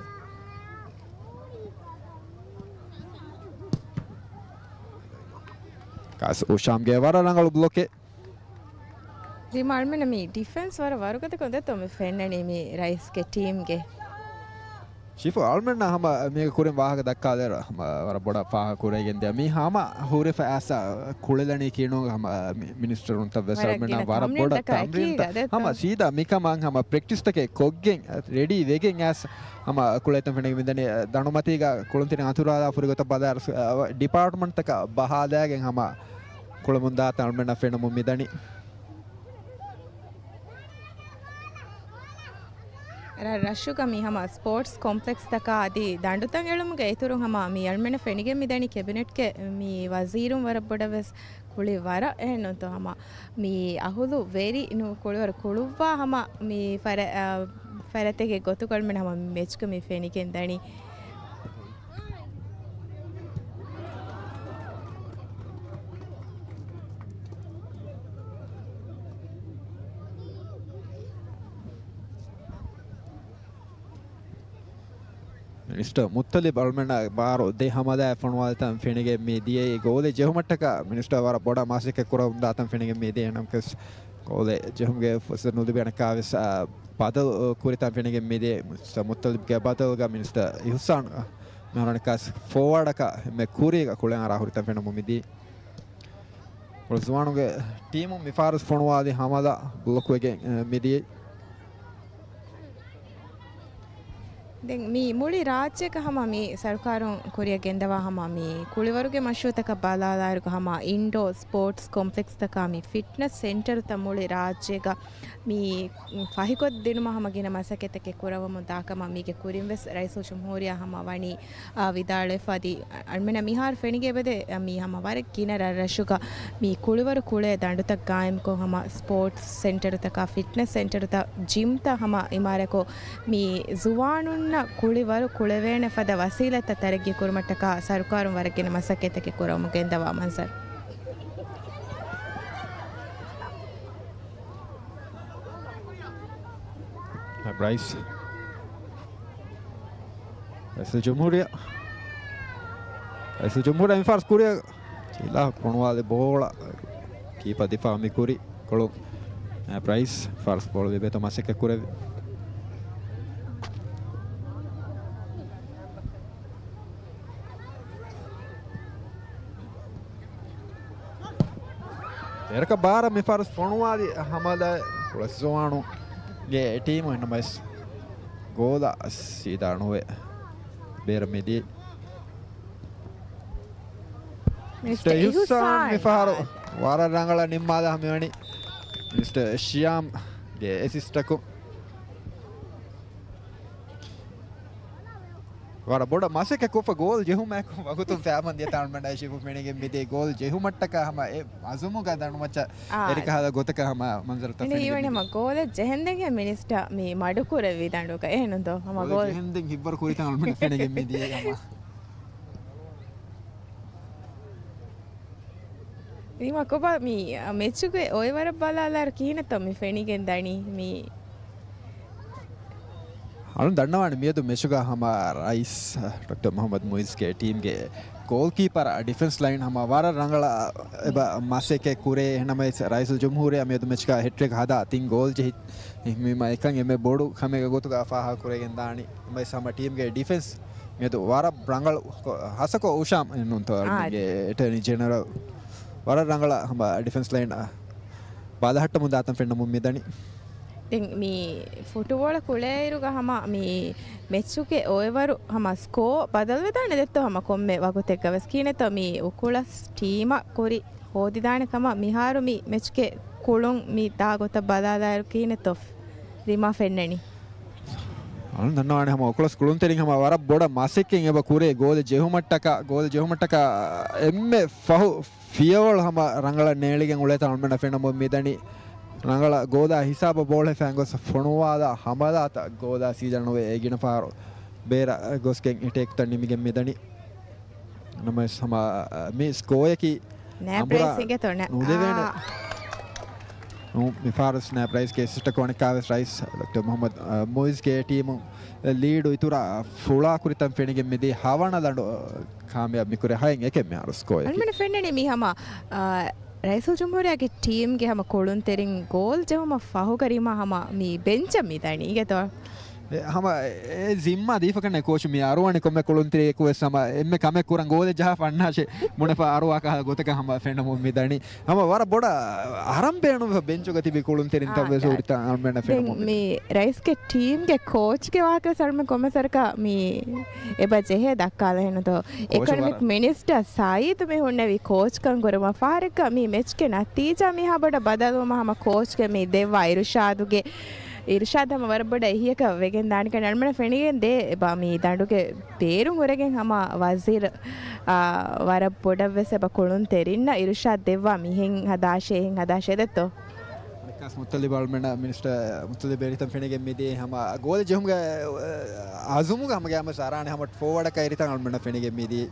ކާސް އުޝާމްގެ ވަރަށް ރަނގަޅު ބްލޮކެއް. ރީމާ އަޅުމެންނަށް މި ޑިފެންސް ވަރަށް ވަރުގަދަކޮށް ދެތޯ މި ފެންނަނީ މި ރައީސްގެ ޓީމްގެ. ޝިފު އަޅުމެންނަށް ހަމަ މީގެ ކުރިން ވާހަކަ ދައްކާލިއިރު ހަމަ ވަރަށް ބޮޑަށް ފާހަގަ ކުރެގެން ދިޔަ. މީ ހަމަ ހުރިފަ އައިސް ކުޅެލަނީ ކީނުގަ ހަމަ މި-، މިނިސްޓަރުންތައް ވެސް ވަރަށް އަޅުމެންނަށް ގިނަ ވަރަށް ބޮޑަށް ތަމްރީންތައް ތަމްރީންތައް އަދަދު ހަމަ ސީދާ މިކަމަށް ހަމަ ޕްރެކްޓިސްތަކެއް ކޮށްގެން ރެޑީ ވެގެން އައިސް ހަމަ ކުޅޭތަން ފެނިގެން މިދަނީ. ދަނޑުމަތީގަ ކުޅުންތެރިން އަތުރާލާ ފުރިގޮތަށް ބަލާއިރު، އަ، ޑިޕާޓްމަންޓްތަކަށް ބަހާލާގެން ހަމަ ކުޅަމުންދާތަން އަޅުމެންނަށް ފެނުމުން މިދަނީ. ރަށްރަށުގަ މި ހަމަ ސްޕޯޓްސް ކޮމްޕްލެކްސްތަކާ އަދި ދަނޑުތައް އެޅުމުގެ އިތުރުން ހަމަ މި އަޅުމެންނަށް ފެނިގެން މިދަނީ ކެބިނެޓްގެ މި ވަޒީރުން ވަރަށް ބޮޑަށް ވެސް ކުޅި ވަރަށް އެހެންނުތޯ ހަމަ މި އަހުލު ވެރި ނޫ ކުޅިވަރު ކުޅުއްވާ ހަމަ މި ފަރ-، އަ، ފަރަތެއްގެ ގޮތުގަ އަޅުމެން ހަމަ މި މެޗްގަ މި ފެނިގެން ދަނީ. މިނިސްޓަރ މުއްތަލިބް އަޅުމެންނަށް ބާރު ދެ ހަމަލާ ފޮނުވާލިތަން ފެނިގެން މި ދިޔައީ. ގޯލެއް ޖެހުމަށްޓަކާ މިނިސްޓަރ ވަރަށް ބޮޑަށް މަސައްކަތް ކުރަމުންދާތަން ފެނިގެން މި ދިޔައީ. ނަމަވެސް ގޯލެއް ޖެހުމުގެ ފުރުސަތު ނުލިބި އަނެއްކާވެސް، އާ، ބަދަލު ކުރިތަން ފެނިގެން މި ދިޔައީ. މުއްތަލިބްގެ ބަދަލުގަ މިނިސްޓަރ އިހުސާން މިހާރު އަނެއްކާވެސް ފޯވާޑަކަށް އެންމެ ކުރީގަ ކުޅެން އަރާ ހުރިތަން ފެނުމުން މިދިޔައީ. ޒުވާނުގެ ޓީމުން މި ފާރުސް ފޮނުވާލި ހަމަލާ ބްލޮކްވެގެން، އެ، މިދިޔައީ. ދެން މި މުޅި ރާއްޖޭގަ ހަމަ މި ސަރުކާރުން ކުރިއަށް ގެންދަވާ ހަމަ މި ކުޅިވަރުގެ މަޝްރޫއުތަކަށް ބަލާލާއިރުގަ ހަމަ އިންޑޯ ސްޕޯޓްސް ކޮމްޕްލެކްސްތަކާ މި ފިޓްނަސް ސެންޓަރުތައް މުޅި ރާއްޖޭގަ މި ފަހިކޮށްދިނުމަށް ހަމަ ގިނަ މަސައްކަތްތަކެއް ކުރައްވަމުން ދާކަމަށް މީގެ ކުރިން ވެސް ރައީސުލްޖުމްހޫރިއްޔާ ހަމަ ވަނީ، އާ، ވިދާޅުވެފަ އަދި އަ-، އަޅުމެންނަށް މިހާރު ފެނިގެން އެބަދޭ، އަ، މީ ހަމަ ވަރަށް ގިނަ ރަށްރަށުގަ މީ ކުޅިވަރު ކުޅޭ ދަނޑުތައް ގާއިމްކޮށް ހަމަ ސްޕޯޓްސް ސެންޓަރުތަކާ ފިޓްނަސް ސެންޓަރުތައް ޖިމްތައް ހަމަ އިމާރާތްކޮށް މީ ޒުވާނުންނަށް ކުޅިވަރު ކުޅެވޭނެ ފަދަ ވަސީލަތްތައް ތަރައްގީ ކުރުމަށްޓަކާ ސަރުކާރުން ވަރަށް ގިނަ މަސައްކަތްތަކެއް ކުރަމުން ގެންދަވާ މަންޒަރު. ބްރައިސް. ރައީސުލްޖުމްހޫރިއްޔާ. ރައީސުލްޖުމްހޫރިއްޔާ މި ފާރުސް ކުރިއަށް ޖިލާ ފޮނުވާލި ބޯޅަ ކީޕަ ދިފާ މި ކުރި ކޮޅު. އަ، ބްރައިސް ފާރުސް ބޯޅަ ލިބޭތޯ މަސައްކަތް ކުރެއްވި. އެރަކަށް ބާރަށް މި ފާރުސް ފޮނުވާލި ހަމަލާ ކުޅަސްޒުވާނުގެ ޓީމު އެންނަމަވެސް ގޯލަށް ސީދާ ނުވެ ބޭރަށް މިދިޔަ. މިސްޓަރ މިސްޓަރ އިހުސާން އިހުސާން. މި ފަހަރު ވަރަށް ރަނގަޅަށް ނިންމާލާ މިވަނީ މިސްޓަރ ޝިޔާމްގެ އެސިސްޓަކުން. ވަރަށް ބޮޑަށް މަސައްކަތް ކޮށްފަ ގޯލް ޖެހުމާއެކު ވަގުތުން ފައިބަން ދިޔަ ތާންމަން އައިޝިފު މެނިގެން މިދޭ ގޯލް ޖެހުމަށްޓަކާ ހަމަ އެ އަޒުމުގަ ދަނޑުމައްޗަށް އާ. އެރިކަހަލަ ގޮތަކަށް ހަމަ މަންޒަރުތައް އިނގޭ ފެނިގެން އިވެން މިދޭ. ހަމަ ގޯލެއް ޖެހެންދެން މިނިސްޓަ މި މަޑުކުރެއްވި ދަނޑުގަ އެހެނުން ދޯ ހަމަ ގޯލް ގޯލް. ޖެހެންދެން ހިއްވަރު ކުރިތަން އަޅުމެން ފެނިގެން މިދިޔަ ހަމަ. ރީމާ ކޮބާ މި މެޗުގެ އޮއެވަރަށް ބަލާލާއިރު ކިހިނެއްތޯ މި ފެނިގެން ދަނީ މި؟ އަޅުން ދަންނަވާނެ މިއަދު މެޗުގަ ހަމަ ރައީސް ޑޮކްޓަރ މުހައްމަދު މުއިޒްގެ ޓީމްގެ ގޯލްކީޕަރ ޑިފެންސް ލައިން ހަމަ ވަރަށް ރަނގަޅަށް އެބަ މަސައްކަތް ކުރޭ. އެހެންނަމަވެސް ރައީސުލްޖުމްހޫރިއްޔާ މިއަދު މެޗްގަ ހެޓްރިކް ހަދާ ތިން ގޯލް ޖެހި މި މަ-، އެކަން އެންމެ ބޮޑު ކަމެއްގެ ގޮތުގަ ފާހަގަ ކުރެގެން ދާނީ. އެހެންނަމަވެސް ހަމަ ޓީމްގެ ޑިފެންސް މިއަދު ވަރަށް ރަނގަޅު ކޮ-، ހަސަކޮ އުޝާމް އެންނުންތޯ އާ. އަޅުގެ އެޓަރނީ ޖެނެރަލް ވަރަށް ރަނގަޅަށް ހަމަ ޑިފެންސް ލައިން ބަލަހައްޓަމުން ދާތަން ފެންނަމުން މިދަނީ. ދެން މި ފުޓުބޯޅަ ކުޅޭއިރުގަ ހަމަ މި މެޗުގެ އޮއެވަރު ހަމަ ސްކޯ ބަދަލުވެދާނެ ދެއްތޯ ހަމަ ކޮންމެ ވަގުތެއްގަވެސް ކިހިނެއްތޯ މި އުކުޅަސް ޓީމަށް ކުރި ހޯދިދާނެ ކަމަށް މިހާރު މި މެޗްގެ ކުޅުން މި ދާ ގޮތަށް ބަލާލާއިރު ކިހިނެއްތޯ ރީމާ ފެންނަނީ؟ އަޅުން ދަންނަވާނެ ހަމަ އުކުޅަސް ކުޅުންތެރިން ހަމަ ވަރަށް ބޮޑަށް މަސައްކަތް އެބަ ކުރޭ ގޯލެއް ޖެހުމަށްޓަކާ، ގޯލެއް ޖެހުމަށްޓަކާ އެންމެ ފަހު ފިޔަވަޅު ހަމަ ރަނގަޅަށް ނޭޅިގެން އުޅޭތާ އަޅުމެންނަށް ފެންނަމުން މިދަނީ. ރަނގަޅަށް ގޯލާ ހިސާބަށް ބޯޅަ ފަން ގޮސް ފޮނުވާލާ ހަމަލާތައް ގޯލާ ސީދާ ނުވެ އެ ގިނަ ފަހަރު ބޭރަށް ގޮސްގެން އެޓޭކްތައް ނިމިގެން މިދަނީ. ނަމަވެސް ހަމަ މި ސްކޯއަކީ ނޭ އަނބުރާ ޕްރައިސް އިނގޭތޯ ނޭ. ނުލެވޭނެ. އާ. ނޫ، މި ފާރުސް ނޭ ޕްރައިސްގެ އެސިސްޓަކު އަނެއްކާވެސް ރައީސް ޑޮކްޓަރ މުހައްމަދު، އަ، މުއިޒްގެ ޓީމު ލީޑު އިތުރަށް ފުޅާ ކުރިތަން ފެނިގެން މިދީ ހަވަނަ ލަނޑު، އަ، ކާމިޔާބު މިކުރެ ހައެއް އެކެއް މި ހާރު ސްކޯއަކީ. އަންމެނަށް ފެންނަނީ މި ހަމަ، އަ، ރައީސުލްޖުމްހޫރިއްޔާގެ ޓީމްގެ ހަމަ ކުޅުންތެރިން ގޯލް ޖެހުމަށް ފަހުގަ ރީމާ ހަމަ މި ބެންޗަށް މި ދަނީ އިނގޭތޯ؟ އެ، ހަމަ އެ ޒިންމާ ދީފަކަންނޭ ކޯޗު މި އަރުވަނީ ކޮންމެ ކުޅުންތެރިއެކު ވެސް ހަމަ އެންމެ ކަމެއް ކުރަން ގޯލެއް ޖަހާފަ އަންނާށޭ ބުނެފަ އަރުވާ ކަހަލަ ގޮތަކަށް ހަމަ ފެންނަމުން މި ދަނީ. ހަމަ ވަރަށް ބޮޑަށް އަރަން ބޭނުންވެފަ ބެންޗުގަ ތިބި ކުޅުންތެރިންތައް ވެސް އާ، ހުރިތާ އަޅުމެންނަށް ދެން ފެންނަމުން މި މި ރައީސްގެ ޓީމްގެ ކޯޗްގެ ވާހަކަ ވެސް އަޅުމެން ކޮންމެސް ވަރަކަށް މި އެބަ ޖެހޭ ދައްކާލަ ހެނުދޯ. ކޯޗު އެކޮނޮމިކް ވަރަށް މިނިސްޓަރ ސައީދު މި ހުންނެވި ކޯޗްކަން ކުރުމަށް ފަހަރެއްގަ މި މެޗްގެ ނަތީޖާ މިހާ ބޮޑަށް ބަދަލުވުމަށް ހަމަ ކޯޗްގެ މި ދެއްވާ އިރުޝާދުގެ އިރުޝާދް ހަމަ ވަރަށް ބޮޑަށް އެހީއަކަށް ވެގެން ދާނެ ކަން އަޅުމެންނަށް ފެނިގެން ދޭ. އެބަ މި ދަނޑުގެ ބޭރުން އުރެގެން ހަމަ ވަޒީރު، އާ، ވަރަށް ބޮޑަށްވެސް އެބަ ކުޅުންތެރިންނަށް އިރުޝާދް ދެއްވާ މިހެން ހަދާށޭ، އެހެން ހަދާށޭ ދެއްތޯ؟ އަނެއްކާސް މުއްތަލިބް އަޅުމެންނަށް މިނިސްޓަރ މުއްތަލިބް ބޭރިތަން ފެނިގެން މިދިޔަ ހަމަ ގޯލެއް ޖެހުމުގެ އަޒުމުގަ ހަމަ ގައިމުވެސް އަރާނެ ހަމަ ފޯވަޑަކަށް އެރިތަން އަޅުމެންނަށް ފެނިގެން މިދިޔަ.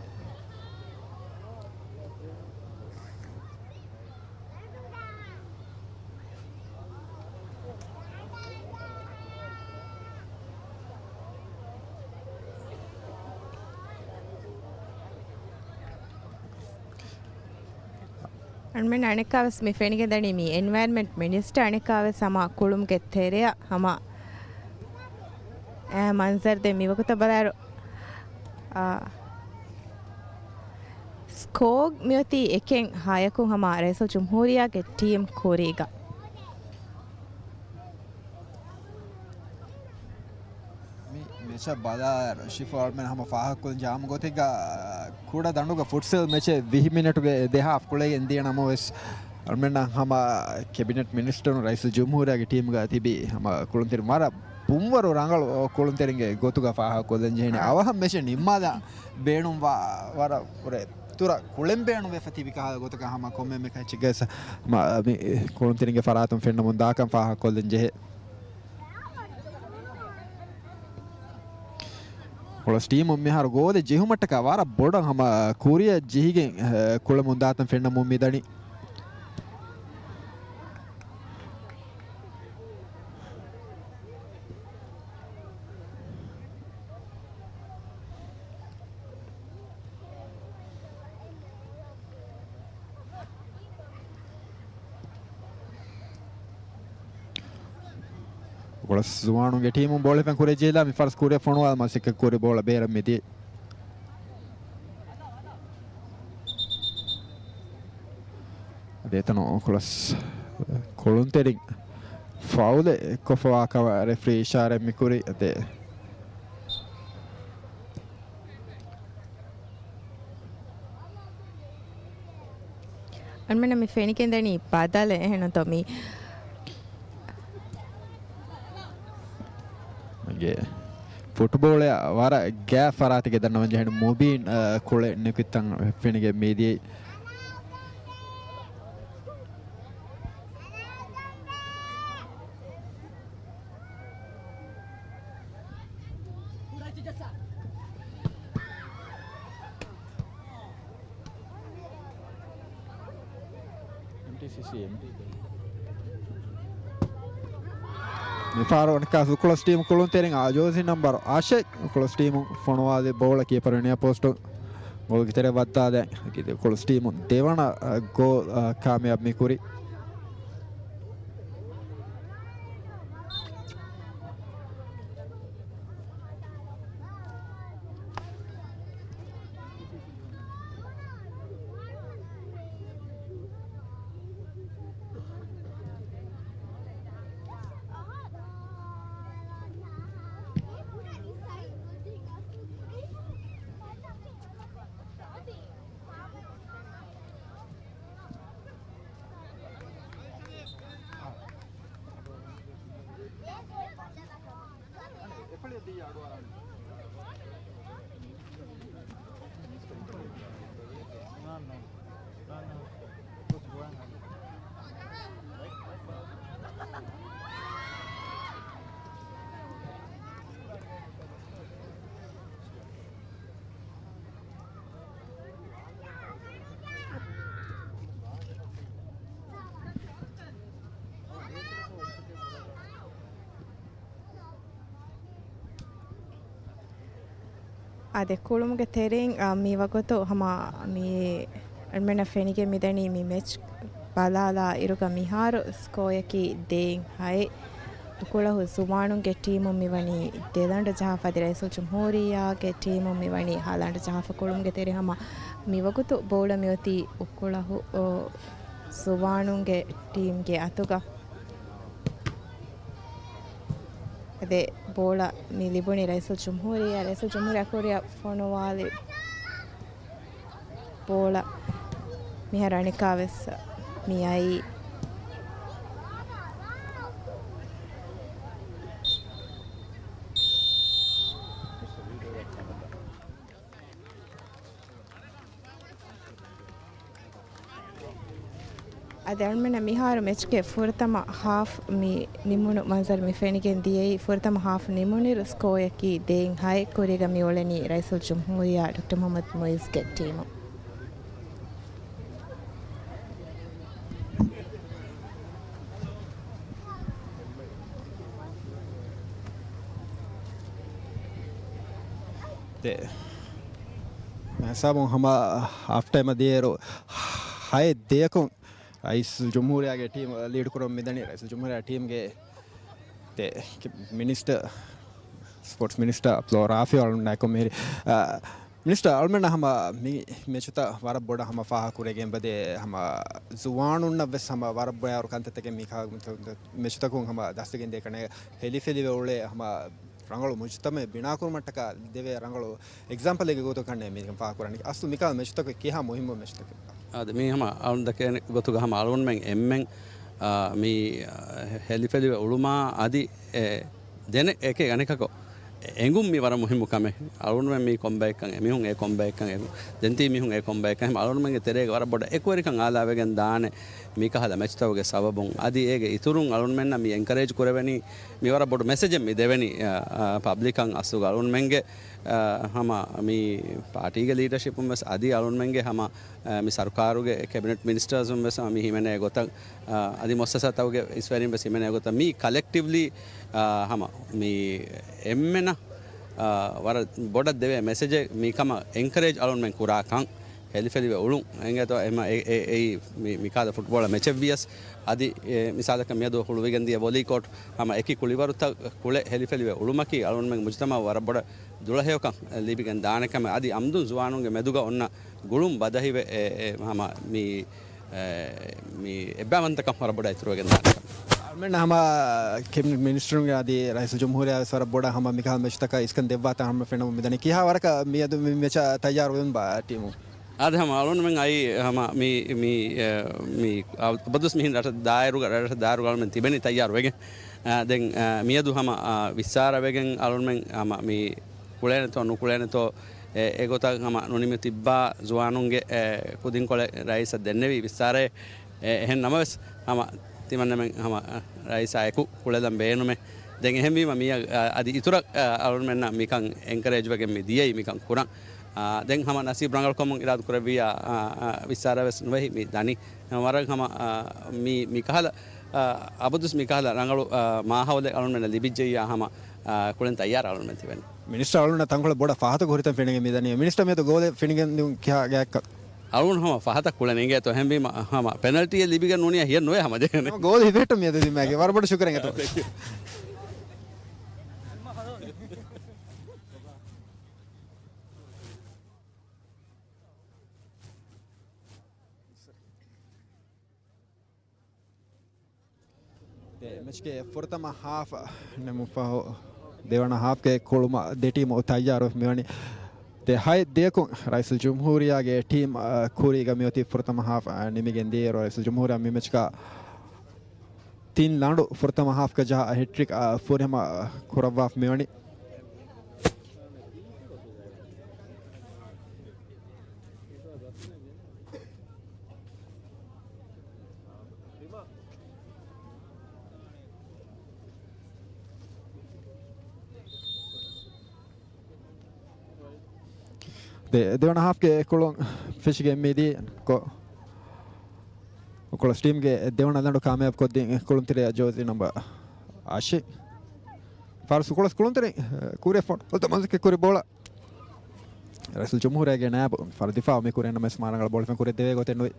އަންމެން އަނެއްކާވެސް މި ފެނިގެންދަނީ މި އެންވަޔަރަންމަންޓް މިނިސްޓަރ އަނެއްކާވެސް ހަމަ ކުޅުމުގެ ތެރެއަށް ހަމަ އެ މަންޒަރު ދެން މިވަގުތަށް ބަލާއިރު، އާ، ސްކޯ މިއޮތީ އެކެއް ހަޔަކު ހަމަ ރައީސުލް ޖުމްހޫރިއްޔާގެ ޓީމް ކުރީގަ. މި މެޗަށް ބަލާއިރު، ޝިފާ އަޅުމެން ހަމަ ފާހަގަކޮށްލި ޖާމު ގޮތެއްގަ ކުޑަ ދަނޑުގަ ފުޓްސަލް މެޗެއް ވިހި މިނެޓުގެ ދެ ހާފް ކުޅެގެން ދިޔަ ނަމަވެސް، އަޅުމެންނަށް ހަމަ ކެބިނެޓް މިނިސްޓަރުން ރައީސުލް ޖުމްހޫރިއްޔާގެ ޓީމްގަ ތިބި ހަމަ ކުޅުންތެރިން ވަރަށް ބުންވަރު ރަނގަޅު ކުޅުންތެރިންގެ ގޮތުގަ ފާހަގަކޮށްލަން ޖެހެނީ. އަވަހަށް މެޗެއް ނިންމާލާ ބޭނުންވާ ވަރަށް ވުރެ ތުރަ ކުޅެން ބޭނުންވެފަ ތިބި ކަހަލަ ގޮތަކަށް ހަމަ ކޮންމެ މެކައެއްޗެއްގަ މި ކުޅުންތެރިންގެ ފަރާތުން ފެންނަމުން ދާކަން ފާހަގަކޮށްލަން ޖެހޭ. ކޮޅަސް ޓީމުން މިހާރު ގޯލެއް ޖެހުމަށްޓަކާ ވަރަށް ބޮޑަށް ހަމަ ކުރިއަށް ޖެހިގެން، އަ، ކުޅެމުން ދާތަން ފެންނަމުން މިދަނީ. ކޮޅަސް ޒުވާނުންގެ ޓީމުން ބޯޅަ ހިފެން ކުރިއަށް ޖެހިލާ މި ފަރުސް ކުރިއަށް ފޮނުވާލަ މަސައްކަތް ކުރި ބޯޅަ ބޭރަށް މިދިޔަ. އަދި އެތަނު ކޮޅަސް ކުޅުންތެރިން ފައުލެއް ކޮށްފަވާ ކަމަށް ރެފްރީ އިޝާރަތް މިކުރި. އަދި އަންމެނަށް މި ފެނިގެންދަނީ ބަދަލެއް އެހެންނުތޯ މި ގެ ފުޓްބޯޅައާ ވަރަށް ގާތް ފަރާތެއްގަ ދަންނަވަން ޖެހެނީ މުބީން، އަ، ކުޅެ ނިކުތްތަން ފެނިގެން މިދިޔައީ. މިފަހަރު ނިކާސް ކޮޅަސް ޓީމު ކުޅުންތެރިން އާ ޖާޒީ ނަމްބަރު އަށެއް ކޮޅަސް ޓީމު ފޮނުވާލި ބޯޅަ ކީޕަރު ނިޔަ ޕޯސްޓު ގޯލްގެ ތެރެ ވައްދާލެ ކޮޅަސް ޓީމު ދެވަނަ، އަ، ގޯލް، އަ، ކާމިޔާބު މިކުރި. އާދެ، ކުޅުމުގެ ތެރެއިން، އާ، މި ވަގުތު ހަމަ މި އަންމެނަށް ފެނިގެން މިދަނީ މި މެޗް ބަލާލާ އިރުގަ މިހާރު ސްކޯއަކީ ދޭއް ހައެއް. އުކުޅަހު ޒުވާނުންގެ ޓީމުން މިވަނީ ދެލަނޑު ޖަހާފަ އަދި ރައީސުލް ޖުމްހޫރިއްޔާގެ ޓީމުން މިވަނީ ހަލަނޑު ޖަހާފަ ކުޅުމުގެ ތެރޭ ހަމަ މިވަގުތު ބޯޅަ މިއޮތީ އުކުޅަހު، އޯ، ޒުވާނުންގެ ޓީމްގެ އަތުގަ. އަދި ބޯޅަ މި ލިބުނީ ރައީސުލް ޖުމްހޫރިއްޔާ، ރައީސުލް ޖުމްހޫރިއްޔާ ކުރިއަށް ފޮނުވާލި. ބޯޅަ މިހާރު އަނެއްކާވެސް މިއައީ. އަދި އަޅުމެންނަށް މިހާރު މެޗުގެ ފުރަތަމަ ހާފް މި ނިމުނު މަންޒަރު މި ފެނިގެން ދިޔައީ. ފުރަތަމަ ހާފް ނިމުނިރު ސްކޯއަކީ ދޭއް ހައެއް. ކުރީގަ މި އުޅެނީ ރައީސުލްޖުމްހޫރިއްޔާ ޑޮކްޓަރ މުޙައްމަދު މުޢިއްޒުގެ ޓީމު. ދެ ހިސާބުން ހަމަ ހާފް ޓައިމަށް ދިޔައިރު ހައެއް ދެއަކުން ރައީސުލްޖުމްހޫރިއްޔާގެ ޓީމް ލީޑް ކުރަމުން މިދަނީ. ރައީސުލްޖުމްހޫރިއްޔާ ޓީމްގެ ދެ މިނިސްޓަރ، ސްޕޯޓްސް މިނިސްޓަރ އަބްދުﷲ ރާފިޢު އަޅުންނާއެކު މިހިރީ. އާ، މިނިސްޓަރ އަޅުމެންނަށް ހަމަ މި މެޗުތައް ވަރަށް ބޮޑަށް ހަމަ ފާހަގަކުރެގެން އެބަދޭ ހަމަ ޒުވާނުންނަށް ވެސް ހަމަ ވަރަށް ބޮޑަށް ކަންތައްތަކެއް މި ކާ-، މެޗުތަކުން ހަމަ ދަސްވެގެން ދޭ ކަންނޭނގެ ހެލިފެލިވެ އުޅޭ ހަމަ ރަނގަޅު މުޖުތަމައެއް ބިނާކުރުމަށްޓަކާ ދެވޭ ރަނގަޅު އެގްޒާމްޕަލެއްގެ ގޮތުގަ ކަންނޭނގެ މި ފާހަގަކުރަނީ. އަސްލު މިކަހަލަ މެޗުތަކުގެ ކިހާ މުހިއްމު މެޗުތަކެއް؟ އާދެ، މީ ހަމަ އަޅުން ދައްކޭނެ ގޮތުގަ ހަމަ އަޅުންމެން އެންމެން، އާ، މި، އާ، ހެލިފެލިވެ އުޅުމާ އަދި އެ ދެނެ އެކެއް އަނެކަކު އެނގުން މީ ވަރަށް މުހިއްމު ކަމެއް. އަޅުންމެން މީ ކޮންބައެއްކަން، އެމީހުން އެ ކޮންބައެއްކަން، އެ ދެންތީ މީހުން އެ ކޮންބައެއްކަން، ހަމަ އަޅުންމެންގެ ތެރޭގަ ވަރަށް ބޮޑަށް އެކުވެރިކަން އާލާވެގެން ދާނެ މިކަހަލަ މެޗުތަކުގެ ސަބަބުން. އަދި އޭގެ އިތުރުން އަޅުންމެންނަށް މި އެންކަރޭޖް ކުރެވެނީ މި ވަރަށް ބޮޑު މެސެޖެއް މި ދެވެނީ، އާ، އާ، ޕަބްލިކަށް އަސްލުގަ އަޅުންމެންގެ، އާ، ހަމަ މި ޕާޓީގެ ލީޑަޝިޕުން ވެސް އަދި އަޅުންމެންގެ ހަމަ، އާ، މި ސަރުކާރުގެ ކެބިނެޓް މިނިސްޓާސުން ވެސް ހަމަ މި ހިމެނޭ ގޮތަށް، އާ، އަދި މުއައްސަސާތަކުގެ އިސްވެރިން ވެސް ހިމެނޭ ގޮތަށް މީ ކަލެކްޓިވްލީ، އާ، ހަމަ މި އެންމެނަށް، އާ، ވަރަށް ބޮޑަށް ދެވޭ މެސެޖެއް މިކަމަށް އެންކަރޭޖް އަޅުންމެން ކުރާކަން. ހެލިފެލިވެ އުޅުން އެނގޭތޯ އެމަ-، އެ-، އެ-، އެއީ މި-، މިކާލަ ފުޓްބޯޅަ މެޗެއް ވިޔަސް، އަދި އެ، މިސާލަކަށް މިއަދު ހުޅުވިގެން ދިޔަ ވޮލީ ކޯޓް ހަމަ އެކި ކުޅިވަރުތައް ކުޅެ ހެލިފެލިވެ އުޅުމަކީ އަޅުންމެން މުޖުތަމައަށް ވަރަށް ބޮޑަށް ދުޅަހެޔޮކަން ލިބިގެން ދާނެ ކަމެއް. އަދި އަމްދުން ޒުވާނުންގެ މެދުގަ އޮންނަ ގުޅުން ބަދަހިވެ، އެ، އެ، ހަމަ މި، އެ، މި އެއްބައިވަންތަކަން ވަރަށް ބޮޑަށް އިތުރުވެގެން ދާނެ ކަމެއް. އަޅުމެން ހަމަ ކެބިނެޓް މިނިސްޓަރުންގެ އަދި ރައީސުލްޖުމްހޫރިއްޔާ ވެސް ވަރަށް ބޮޑަށް ހަމަ މިކަހަލަ މެޗުތަކަށް އިސްކަން ދެއްވާތާ ހަމަ ފެންނަމުން މިދަނީ. ކިހާ ވަރަކަށް މިއަދު މި މެޗަށް ތައްޔާރު ވެމުން ބާ ޓީމު؟ އާދެ، ހަމަ އަޅުންމެން އައީ ހަމަ މި، މި، އެ، މި އަބަދުވެސް މިހިން ރަށަށް ދާއިރުގަ، ރަށަށް ދާއިރުގަ އަޅުމެން ތިބެނީ ތައްޔާރު ވެގެން. އާ، ދެން، އާ، މިއަދު ހަމަ، އާ، ވިއްސާރަ ވެގެން އަޅުންމެން ހަމަ މި ކުޅޭނެތޯ ނުކުޅޭނެތޯ، އެ، އެގޮތަށް ހަމަ ނުނިމި ތިއްބާ ޒުވާނުންގެ، އެ، ކުދިންކޮޅެއް ރައީސަށް ދެންނެވީ ވިއްސާރައެއް. އެ، އެހެން ނަމަވެސް ހަމަ ތިމަންނަމެން ހަމަ ރައީސާ އެކު ކުޅެލަން ބޭނުމޭ. ދެން އެހެންވީމަ މިއަށް، އަ، އަދި އިތުރަށް، އަ، އަޅުމެންނަށް މިކަން އެންކަރޭޖް ވެގެން މި ދިޔައީ މިކަން ކުރަން. އާ، ދެން ހަމަ ނަސީބު ރަނގަޅުކަމުން އިރާދަ ކުރެއްވިއްޔާ، އާ، އާ، ވިއްސާރަ ވެސް ނުވެހި މި ދަނީ. ވަރަށް ހަމަ، އާ، މި، މިކަހަލަ، އާ، އަބަދުސް މިކަހަލަ ރަނގަޅު، އާ، މާހައުލެއް އަޅުމެންނަށް ލިބިއްޖެއްޔާ ހަމަ، އާ، ކުޅެން ތައްޔާރަށް އަޅުމެން ތިބެނީ. މިނިސްޓަރ އަޅުންނަށް ތަންކޮޅެއް ބޮޑަށް ފަހަތަކު ހުރިތަން ފެނިގެން މިދަނީ. މިނިސްޓަރ މިއަދު ގޯލެއް ފެނިގެން ދިއުން ކިހާ ގާތްކަން؟ އަޅުން ހަމަ ފަހަތަށް ކުޅެން އިނގޭތޯ އެހެންވީމަ ހަމަ ޕެނަލްޓީއެއް ލިބިގެން ނޫނީ ހިޔެއް ނުވޭ ހަމަ ޖެހެނެ. ހަމަ ގޯލް ހިފެހެއްޓުން މިއަދު ދިމާގެ. ވަރަށް ބޮޑަށް ޝުކުރެއް އެތޯ. ދެ މެޗްގެ ފުރަތަމަ ހާފް ނިމުން ފަހު، ދެވަނަ ހާފްގެ ކުޅުމަށް ދެ ޓީމު ތައްޔާރު މިވަނީ. ދެ ހައެއް ދެއަކުން ރައީސުލްޖުމްހޫރިއްޔާގެ ޓީމް، އަ، ކުރީގަ މިއޮތީ ފުރަތަމަ ހާފް، އަ، ނިމިގެން ދިޔައިރު ރައީސުލްޖުމްހޫރިއްޔާ މި މެޗްގަ ތިން ލަނޑު ފުރަތަމަ ހާފްގަ ޖަހާ ހެޓްރިކް، އަ، ފުރިހަމަ ކުރައްވާފަ މިވަނީ. ދެ، ދެވަނަ ހާފްގެ ކުޅުން ފެށިގެން މިދިޔަ ކޮ-، ކޮޅަސް ޓީމްގެ ދެވަނަ ލަނޑު ކާމިޔާބު ކޮށްދިން ކުޅުންތެރިޔާ ޖޯޒީ ނަމްބަ އަށެއް. ފާރުސް ކޮޅަސް ކުޅުންތެރި، ކުރިއަށް ފޮނު މަންޒަކެ ކުރި ބޯޅަ. ރައީސުލްޖުމްހޫރިއްޔާގެ ނާއިބު ފަރުދު ދިފާއު މި ކުރި ނަމަވެސް މާ ރަނގަޅަށް ބޯޅަ ފެން ކުރިއަށް ދެވޭ ގޮތެއް ނުވި.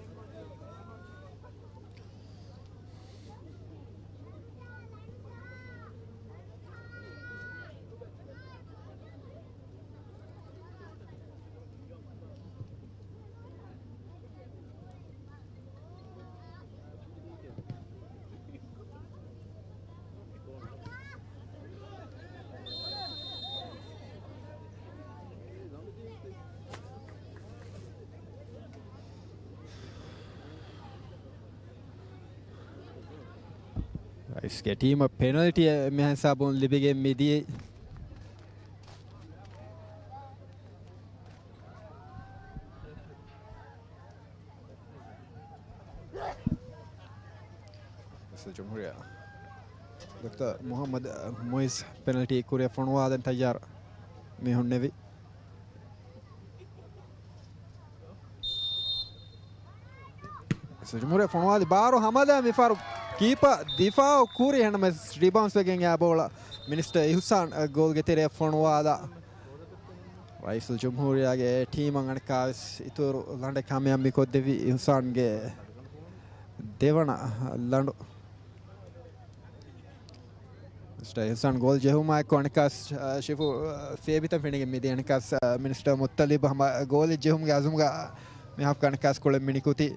ރައީސްގެ ޓީމަށް ޕެނަލްޓީއެއް މިހިސާބުން ލިބިގެން މިދިޔައީ. ޖުމްހޫރިއްޔާ ޑޮކްޓަރ މުޙައްމަދު މުޢިއްޒު ޕެނަލްޓީ ކުރިއަށް ފޮނުވާލަން ތައްޔާރު މި ހުންނެވި. ޖުމްހޫރިއްޔާ ފޮނުވާލި ބާރު ހަމަލާ މިފަހަރު ކީޕަ ދިފާއު ކުރި އެހެންނަމަވެސް ރިބައުންސް ވެގެން އާ ބޯޅަ މިނިސްޓަރ އިޙުސާން ގޯލްގެ ތެރެއަށް ފޮނުވާލާ. ރައީސުލް ޖުމްހޫރިއްޔާގެ ޓީމަށް އަނެއްކާވެސް އިތުރު ލަނޑެއް ކާމިޔާބު މި ކޮށްދެއްވި އިޙުސާންގެ ދެވަނަ ލަނޑު. މިނިސްޓަރ އިޙުސާން ގޯލް ޖެހުމާއެކު އަނެއްކާސް، އަ، ޝިފު، އަ، ފޭބިތަން ފެނިގެން މިދިޔަ އަނެއްކާސް، އަ، މިނިސްޓަރ މުއްތަލިބް ހަމަ ގޯލެއް ޖެހުމުގެ އަޒުމުގަ މިހާފް އަނެއްކާސް ކުޅެން މިނިކުތީ.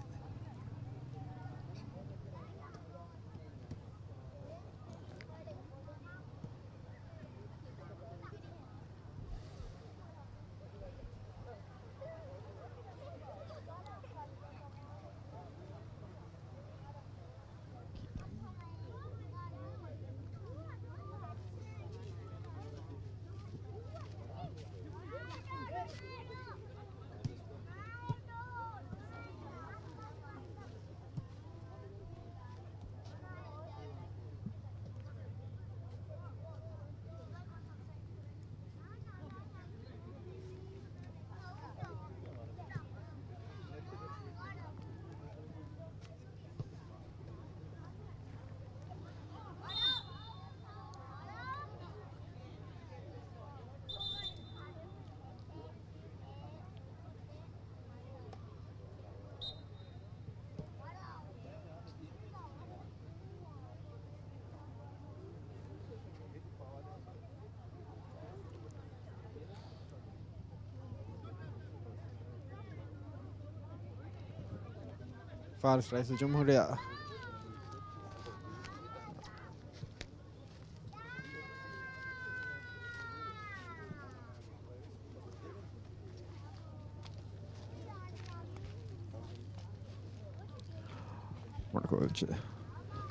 ފާރިސް ރައީސުލް ޖުމްހޫރިއްޔާ.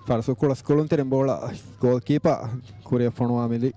ފާރިސް ކުޅަސް ކުޅުންތެރިން ބޯޅަ ގޯލް ކީޕާ ކުރިއަށް ފޮނުވާ މިލި.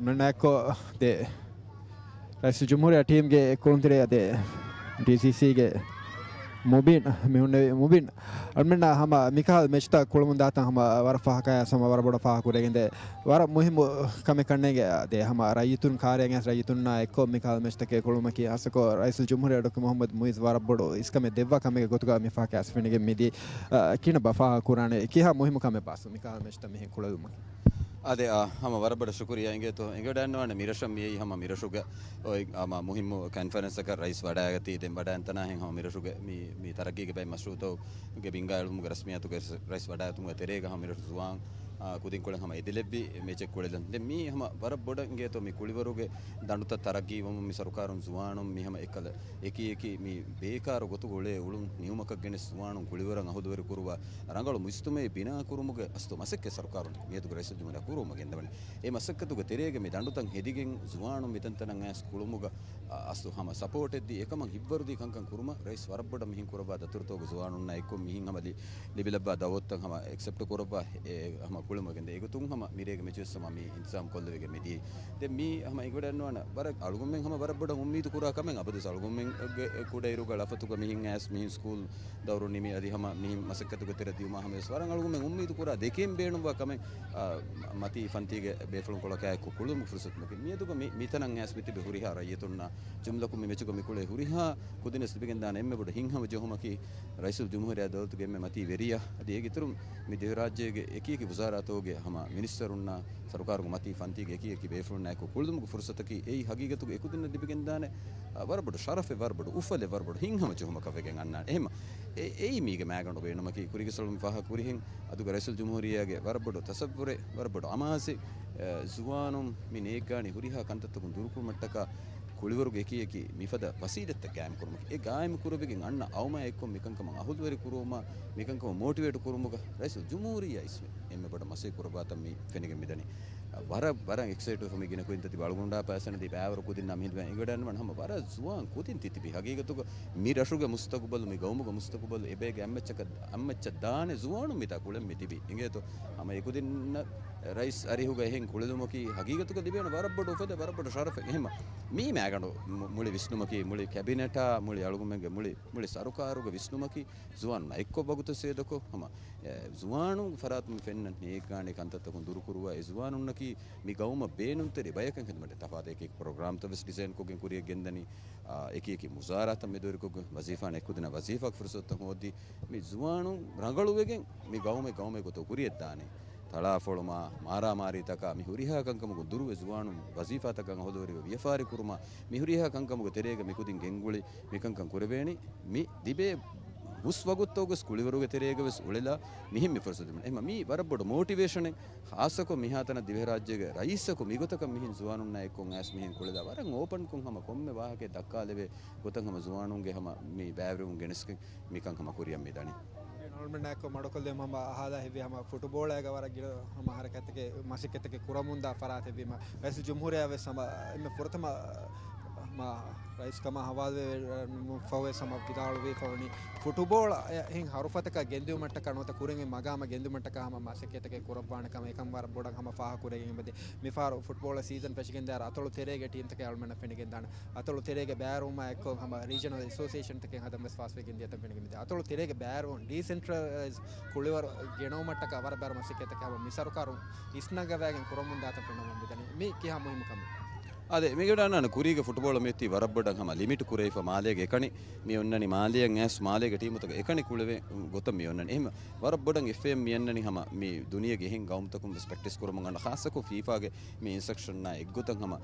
ނަންނައެއްކޮށް ދެ ރައީސުލް ޖުމްހޫރިއްޔާ ޓީމްގެ ކުޅުންތެރިޔާ ދެ ޑީސީސީގެ މުބީން މި ހުންނެވި. މުބީން، އަޅުމެންނަށް ހަމަ މިކަހަލަ މެޗްތައް ކުޅަމުން ދާތަން ހަމަ ވަރަށް ފާހަގަ ހަމަ ވަރަށް ބޮޑަށް ފާހަގަ ކުރެގެންދޭ. ވަރަށް މުހިއްމު ކަމެއް ކަންނޭނގެ ދޭ ހަމަ ރައްޔިތުން ކާރިޔަށް އައިސް ރައްޔިތުންނާ އެއްކޮށް މިކަހަލަ މެޗްތަކެއް ކުޅުމަކީ ހާއްސަކޮށް ރައީސުލް ޖުމްހޫރިއްޔާ ޑޮކްޓަރ މުޙައްމަދު މުޢިއްޒު ވަރަށް ބޮޑު އިސްކަމެއް ދެއްވާ ކަމެއްގެ ގޮތުގަ މި ފާހަގަ އައިސް ފެނިގެން މިދީ. އަ، ކިހިނެއްބާ ފާހަގަ ކުރާނެ؟ ކިހާ މުހިއްމު ކަމެއްބާ މިކަހަލަ މެޗްތައް މިހެން ކުޅެލުމަކީ؟ އާދެ، އާ، ހަމަ ވަރަށް ބޮޑަށް ޝުކުރިއްޔާ އިނގޭތޯ. އެނގިވަޑައިގަންނަވާނެ މިރަށަށް މިއައީ ހަމަ މިރަށުގަ އޮތް ހަމަ މުހިއްމު ކޮންފަރެންސަކަށް ރައީސް ވަޑައިގަތީ. ދެން ވަޑައިންތަނާ ހެން ހަމަ މިރަށުގެ މި، މި ތަރައްގީގެ ބައެއް މަޝްރޫޢުތައް ގެ ބިންގާ އެޅުމުގެ ރަސްމިއްޔާތުގެ ރައީސް ވަޑައިގަތުމުގެ ތެރޭގަ ހަމަ މިރަށު ޒުވާން، އާ، ކުދިންކޮޅެއް ހަމަ އެދިލެއްވި މެޗެއް ކުޅެލަން. ދެން މީ ހަމަ ވަރަށް ބޮޑަށް އިނގޭތޯ މި ކުޅިވަރުގެ ދަނޑުތައް ތަރައްގީވަމުން މި ސަރުކާރުން ޒުވާނުން މި ހަމަ އެއްކަލަ އެކި އެކި މި ބޭކާރު ގޮތުގަ އުޅޭ އުޅުން ނިމުމަކަށް ގެނެސް ޒުވާނުން ކުޅިވަރަށް އަހުލުވެރި ކުރުވާ ރަނގަޅު މުޖުތަމަޢެއް ބިނާ ކުރުމުގެ އަސްލު މަސައްކަތް ސަރުކާރުން މިއަދުގެ ރައީސުލް ޖުމްހޫރިއްޔާ ކުރުވުމަށް ގެންދަވަނީ. އެ މަސައްކަތުގެ ތެރޭގަ މި ދަނޑުތައް ހެދިގެން ޒުވާނުން މިތަންތަނަށް އައިސް ކުޅުމުގަ އަ، އަސްލު ހަމަ ސަޕޯޓެއް ދީ އެކަމަށް ހިތްވަރުދީ ކަންކަން ކުރުމަށް ރައީސް ވަރަށް ބޮޑަށް މިހެން ކުރައްވާ ދަތުރުތަކުގެ ޒުވާނުންނާ އެއްކޮށް މިހެން ހަމަ ލި-، ލިބިލައްވާ ދައުވަތުތައް ހަމަ އެކްސެޕްޓް ކުރައްވާ އެ ހަމަ ކުޅުމަށް ގެންދޭ. އެގޮތުން ހަމަ މިރޭގެ މެޗުވެސް ހަމަ މި އިންތިޒާމް ކޮށްލެވިގެން މިދިޔައީ. ދެން މީ ހަމަ އެނގިވަޑައިގަންނަވާނެ ވަރަށް އަޅުގަނޑުމެން ހަމަ ވަރަށް ބޮޑަށް އުއްމީދު ކުރާ ކަމެއް. އަބަދުވެސް އަޅުގަނޑުމެންގެ ކުޑައިރުގަ ޅަފަތުގަ މިހެން އައިސް މިހެން ސްކޫލް ދައުރު ނިމި އަދި ހަމަ މިހެން މަސައްކަތުގެ ތެރެ ދިޔުމާ ހަމަވެސް ވަރަށް އަޅުގަނޑުމެން އުއްމީދު ކުރާ ދެކެން ބޭނުންވާ ކަމެއް، އާ، މަތީ ފަންތީގެ ބޭފުޅުންކޮޅަކާއެކު ކުޅުމުގެ ފުރުސަތު މަކި. މިއަދުގަ މި، މިތަނަށް އައިސް މިތިބި ހުރިހާ ރައްޔިތުންނާ ޖުމްލަކުން މި މެޗުގަ މި ކުޅޭ ހުރިހާ ކުދިންވެސް ލިބިގެންދާނެ އެންމެ ބޮޑު ހިތްހަމަޖެހުމަކީ ރައީސުލް ޖުމްހޫރިއްޔާ ދައުލަތުގެ އެންމެ މަތީ ވެރިޔާ އަދި އޭގެ އިތުރުން މި ދިވެހިރާއްޖޭގެ އެކިއެކި ވުޒާރާތް ވަޒާރާތުގެ ހަމަ މިނިސްޓަރުންނާ ސަރުކާރުގެ މަތީ ފަންތީގެ އެކި އެކި ބޭފުޅުންނާ އެކު ކުޅުދުމުގެ ފުރުސަތަކީ އެއީ ހަގީގަތުގަ އެކުދިންނަށް ލިބިގެންދާނެ، އަ، ވަރަށް ބޮޑު ޝަރަފެއް، ވަރަށް ބޮޑު އުފަލެއް، ވަރަށް ބޮޑު ހިތްހަމަޖެހުމަކަށް ވެގެން އަންނާނެ. އެހެން އެއީ މީގެ މައިގަނޑު ބޭނުމަކީ، ކުރީގެ ސަޅުން ފާހަގަ ކުރިހެން އަދުގަ ރައީސުލް ޖުމްހޫރިއްޔާގެ ވަރަށް ބޮޑު ތަސައްވުރެއް، ވަރަށް ބޮޑު އަމާޒެއް، އަ، ޒުވާނުން މި ނޭއްގާނީ ހުރިހާ ކަންތައްތަކުން ދުރުކުރުމަށްޓަކާ ކުޅިވަރުގެ އެކި އެކި މިފަދަ ވަސީލަތްތައް ގާއިމް ކުރުމަކީ، އެ ގާއިމް ކުރެވިގެން އަންނަ އައުމާ އެއްކޮށް މިކަންކަމަށް އަހުލުވެރި ކުރުވުމާ، މިކަންކަމަށް މޯޓިވޭޓް ކުރުމުގަ ރައީސުލް ޖުމްހޫރިއްޔާ އިސްވެ އެންމެ ބޮޑަށް މަސައްކަތް ކުރައްވާތަން މި ފެނިގެން މިދަނީ. ވަރަށް، ވަރަށް އެކްސައިޓް ވެފަ މި ގިނަ ކުދިންތައް ތިބި އަޅުގަނޑާ ޕާސަނަލީ ބައިވަރު ކުދިންނާ މިހިނދު އެނގިވަޑައިގަންނަވަން ހަމަ ވަރަށް ޒުވާން ކުދިން ތިތިބި ހަގީގަތުގަ މި ރަށުގެ މުސްތަގުބަލު، މި ގައުމުގެ މުސްތަގުބަލު އެބައިގެ އަތްމައްޗަކަށް، އަތްމައްޗަށް ދާނެ ޒުވާނުން މިތާ ކުޅެން މި ތިބި. އިނގޭތޯ ހަމަ އެކުދިންނަށް ރައީސް އަރިހުގަ އެހެން ކުޅެލުމަކީ ހަގީގަތުގަ ލިބޭނެ ވަރަށް ބޮޑު އުފަލެއް، ވަރަށް ބޮޑު ޝަރަފެއް. އެހެން މީ މައިގަނޑު މު-، މުޅި ވިސްނުމަކީ، މުޅި ކެބިނެޓާ، މުޅި އަޅުގަނޑުމެންގެ މުޅި، މުޅި ސަރުކާރުގެ ވިސްނުމަކީ ޒުވާނުންނާ އެއްކޮށް ވަގުތު ސޭދަކޮށް، ހަމަ، އެ، ޒުވާނުން ފަރާތުން ފެންނަން ނޭއްގާނެ ކަންތައްތަކުން ދުރުކުރުވާ، އެ ޒުވާނުންނަކީ މި ގައުމަށް ބޭނުންތެރި ބަޔަކަށް ހިދުމަތް ތަފާތު އެކި ޕްރޮގްރާމްތައް ވެސް ޑިޒައިންކޮށްގެން ކުރިޔަށް ގެންދަނީ، އާ، އެކި އެކި ވުޒާރާތައް މެދުވެރިކޮށްގެން ވަޒީފާން އެކުދިންނަށް ވަޒީފާގެ ފުރުސަތުތައް ހޯދި، މި ޒުވާނުން ރަނގަޅުވެގެން މި ގައުމެއް ގައުމެއް ގޮތަށް ކުރިޔަށްދާނެ. ތަޅާފޮޅުމާ، މާރާމާރީތަކާ، މި ހުރިހާ ކަންކަމަކުން ދުރުވެ ޒުވާނުން ވަޒީފާތަކަށް އަހުލުވެރިވެ ވިޔަފާރި ކުރުމާ، މި ހުރިހާ ކަންކަމުގެ ތެރޭގަ މި ކުދިން ގެންގުޅި މިކަންކަން ކުރެވޭނީ. މި ދިބޭ ހުސް ވަގުތުތަކުގަސް ކުޅިވަރުގެ ތެރޭގަވެސް އުޅެލާ މިހެން މި ފުރުސަތު ދިނުން. އެހެންމަ މީ ވަރަށް ބޮޑު މޯޓިވޭޝަނެއް، ހާއްސަކޮށް މިހާތަނަށް ދިވެހިރާއްޖޭގެ ރައީސަކު މިގޮތަކަށް މިހެން ޒުވާނުންނާ އެއްކޮށް އައިސް މިހެން ކުޅެލާ ވަރަށް އޯޕަންކޮށް ހަމަ ކޮންމެ ވާހަކައެއް ދައްކާލެވޭ ގޮތަށް ހަމަ ޒުވާނުންގެ ހަމަ މި ބައިވެރިވުން ގެނެސްގެން މިކަން ހަމަ ކުރިޔަށް މިދަނީ. އަޅުމެންނާއެކު މަޑުކޮށްލެވުމަށް ހަމަ އަހާލާ ހެއްވި ހަމަ ފުޓުބޯޅައިގަ ވަރަށް ގިނަ ހަމަ ހަރަކާތްތަކެއް މަސައްކަތްތަކެއް ކުރަމުންދާ ފަރާތެއްވީމަ، ރައީސުލް ޖުމްހޫރިއްޔާ ވެސް ހަމަ އެންމެ ފުރަތަމަ މަ ރައީސްކަމާ ހަވާލުވެ ފަހުވެސް ހަމަ ވިދާޅުވީ ފަހުނީ ފުޓުބޯޅަ އެހެން ހަރުފަތަކަށް ގެންދިއުމަށްޓަކާ ނުވަތަ ކުރިން މަގާމަށް ގެންދިއުމަށްޓަކާ ހަމަ މަސައްކަތްތަކެއް ކުރައްވާނެ ކަމަށް އެކަން ވަރަށް ބޮޑަށް ހަމަ ފާހަގަ ކުރެގެން މިދި. މިފަހަރު ފުޓްބޯޅަ ސީޒަން ފެށިގެންދާއިރު އަތޮޅު ތެރޭގެ ޓީމްތަކެއް އަޅުމެންނަށް ފެނިގެންދާނެ. އަތޮޅު ތެރޭގެ ބައިވެރިވުމާ އެއްކޮށް ހަމަ ރީޖަނަލް އެސޯސިއޭޝަންތަކެއް ހަދަން ވެސް ފާސްވެގެން ދިޔަތަން ފެނިގެން މިދި. އަތޮޅު ތެރޭގެ ބައިވެރިވުން ޑީސެންޓްރަލައިޒް ކުޅިވަރު ގެނައުމަށްޓަކާ ވަރަށް ބާރު މަސައްކަތްތަކެއް ހަމަ މި ސަރުކާރުން އިސްނަގަވައިގެން ކުރަމުންދާތަން ފެންނަމުން މިދަނީ. މީ ކިހާ މުހިންމު ކަމެއް؟ އާދެ، މިގޮޑަންނާނެ ކުރީގެ ފުޓުބޯޅަ މިއޮތީ ވަރަށް ބޮޑަށް ހަމަ ލިމިޓް ކުރެވިފަ މާލޭގެ އެކަނި މި އޮންނަނީ މާލޭއަށް އައިސް މާލޭގެ ޓީމުތަކަށް އެކަނި ކުޅެވޭ ގޮތަށް މި އޮންނަނީ. އެހެން ވަރަށް ބޮޑަށް އެފްއޭއެމް މި އަންނަނީ ހަމަ މި ދުނިޔޭގެ އެހެން ގައުމުތަކުން ވެސް ޕްރެކްޓިސް ކުރަމުން އަންނަ ޚާއްޞަކޮށް ފީފާގެ މި އިންސްޓްރަކްޝަންނާ އެއްގޮތަށް ހަމަ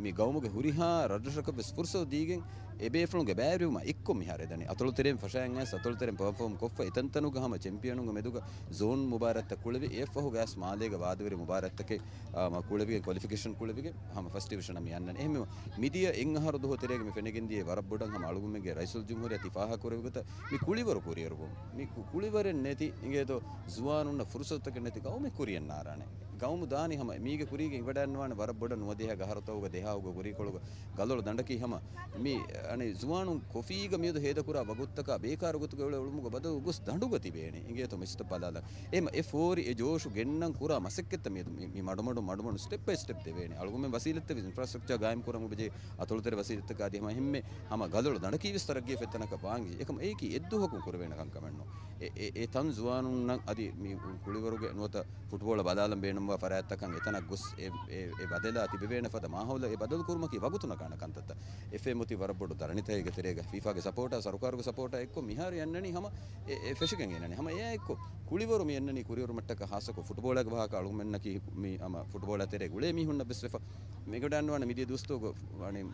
މި ގައުމުގެ ހުރިހާ ރަށްރަށަކަށް ވެސް ފުރުސަތު ދީގެން އެ ބޭފުޅުންގެ ބައިވެރިވުމާ އެއްކޮށް މިހާރު އެދަނީ. އަތޮޅު ތެރެއިން ފަށައިގެން އައިސް އަތޮޅު ތެރެއިން ޕަރފޯމް ކޮށްފަ އެތަންތަނުގަ ހަމަ ޗެމްޕިއަނުންގެ މެދުގަ ޒޯން މުބާރާތްތައް ކުޅެވި އެއަށްފަހުގަ އައިސް މާލޭގަ ވާދަވެރި މުބާރާތްތަކެއް އާ، މަ ކުޅެވިގެން ކޮލިފިކޭޝަން ކުޅެވިގެން ހަމަ ފަސްޓް ޑިވިޝަނަށް މި އަންނަނީ. އެހެންވެ، މިދިޔަ އެއް އަހަރު ދުވަހު ތެރޭގަ މި ފެނިގެން ދިޔައީ ވަރަށް ބޮޑަށް ހަމަ އަޅުގަނޑުމެންގެ ރައީސުލް ޖުމްހޫރިއްޔާ ތި ފާހަގަ ކުރެއްވި ގޮތަށް މި ކުޅިވަރު ކުރިއަރުވުން. މި ކު-، ކުޅިވަރެއް ނެތި އިނގޭތޯ ޒުވާނުންނަށް ފުރުސަތުތަކެއް ނެތި ގައުމެއް ކުރިޔަށް ނާރާނެ. ގައުމު ދާނީ ހަމަ މީގެ ކުރީގެ އިވަޑައިންނަވާނެ ވަރަށް ބޮޑަށް ނުވަދިހަ އަހަރުތަކުގަ ދެހާހުގަ ކުރީކޮޅުގަ ގަލޮޅު ދަނޑަކީ ހަމަ މި އަނެއް ޒުވާނުން ކޮފީގަ މިއަދު ހޭދަކުރާ ވަގުތުތަކާ ބޭކާރު ގޮތުގަ އުޅެ އުޅުމުގަ ބަދަލު ގޮސް ދަނޑުގަ ތިބޭނެ. އިނގޭތޯ މިސްތަ ބަލާލަން. އެހެމަ އެ ފޯރި އެ ޖޯޝު ގެންނަން ކުރާ މަސައްކަތްތައް މިއަދު މި، މި މަޑުމަޑު، މަޑުމަޑު ސްޓެޕް ބައި ސްޓެޕް ދެވޭނެ. އަޅުގަނޑުމެން ވަސީލަތްތައް ވެސް އިންފްރާސްޓްރަކްޗާ ގާއިމް ކުރަން އޮބެޖެ އަތޮޅުތެރެ ވަސީލަތްތަކާ އަދި ހަމަ އެހެންމެ ހަމަ ގަލޮޅު ދަނޑަކީ ވެސް ތަރައްގީ ފެއްތަނަކަށް ވާން އެކަމަ އެއީކީ އެއްދުވަހަކުން ކުރެވޭނެ ކަންކަމެއްނު. އެ، އެ، އެ ތަން ޒުވާނުންނަށް އަދި މި ކުޅިވަރުގެ ނުވަތަ ފުޓްބޯޅަ ބަލާލަން ބޭނުންވާ ފަރާތްތަކަށް އެތަނަށް ގޮސް އެ، އެ، އެ ބަދަލާ ތިބެވޭނެ ފަދަ މާހައުލަށް އެ ބަދަލު ކުރުމަކީ ވަގުތު ނަގާނެ ކަންތައްތައް. އެފްއޭއެމް އޮތީ ވަރަށް ބޮޑު ދަރަނިތައެއްގެ ތެރޭގަ ފީފާގެ ސަޕޯޓާ، ސަރުކާރުގެ ސަޕޯޓާ އެއްކޮށް މިހާރު އަންނަނީ ހަމަ އެ، އެ ފެށިގެން އަންނަނީ. ހަމަ އެއާ އެއްކޮށް ކުޅިވަރު މި އަންނަނީ ކުރިއަރުމަށްޓަކާ ހާއްސަކޮށް ފުޓްބޯޅައިގެ ވާހަކަ އަޅުގަނޑުމެންނަކީ މި ހަމަ ފުޓްބޯޅަ ތެރޭގަ އުޅޭ މީހުންނަށް ވެސް ވެފަ. މިގޮޑައިންނަވާނެ މިދިޔަ ދުވަސްތަކުގަ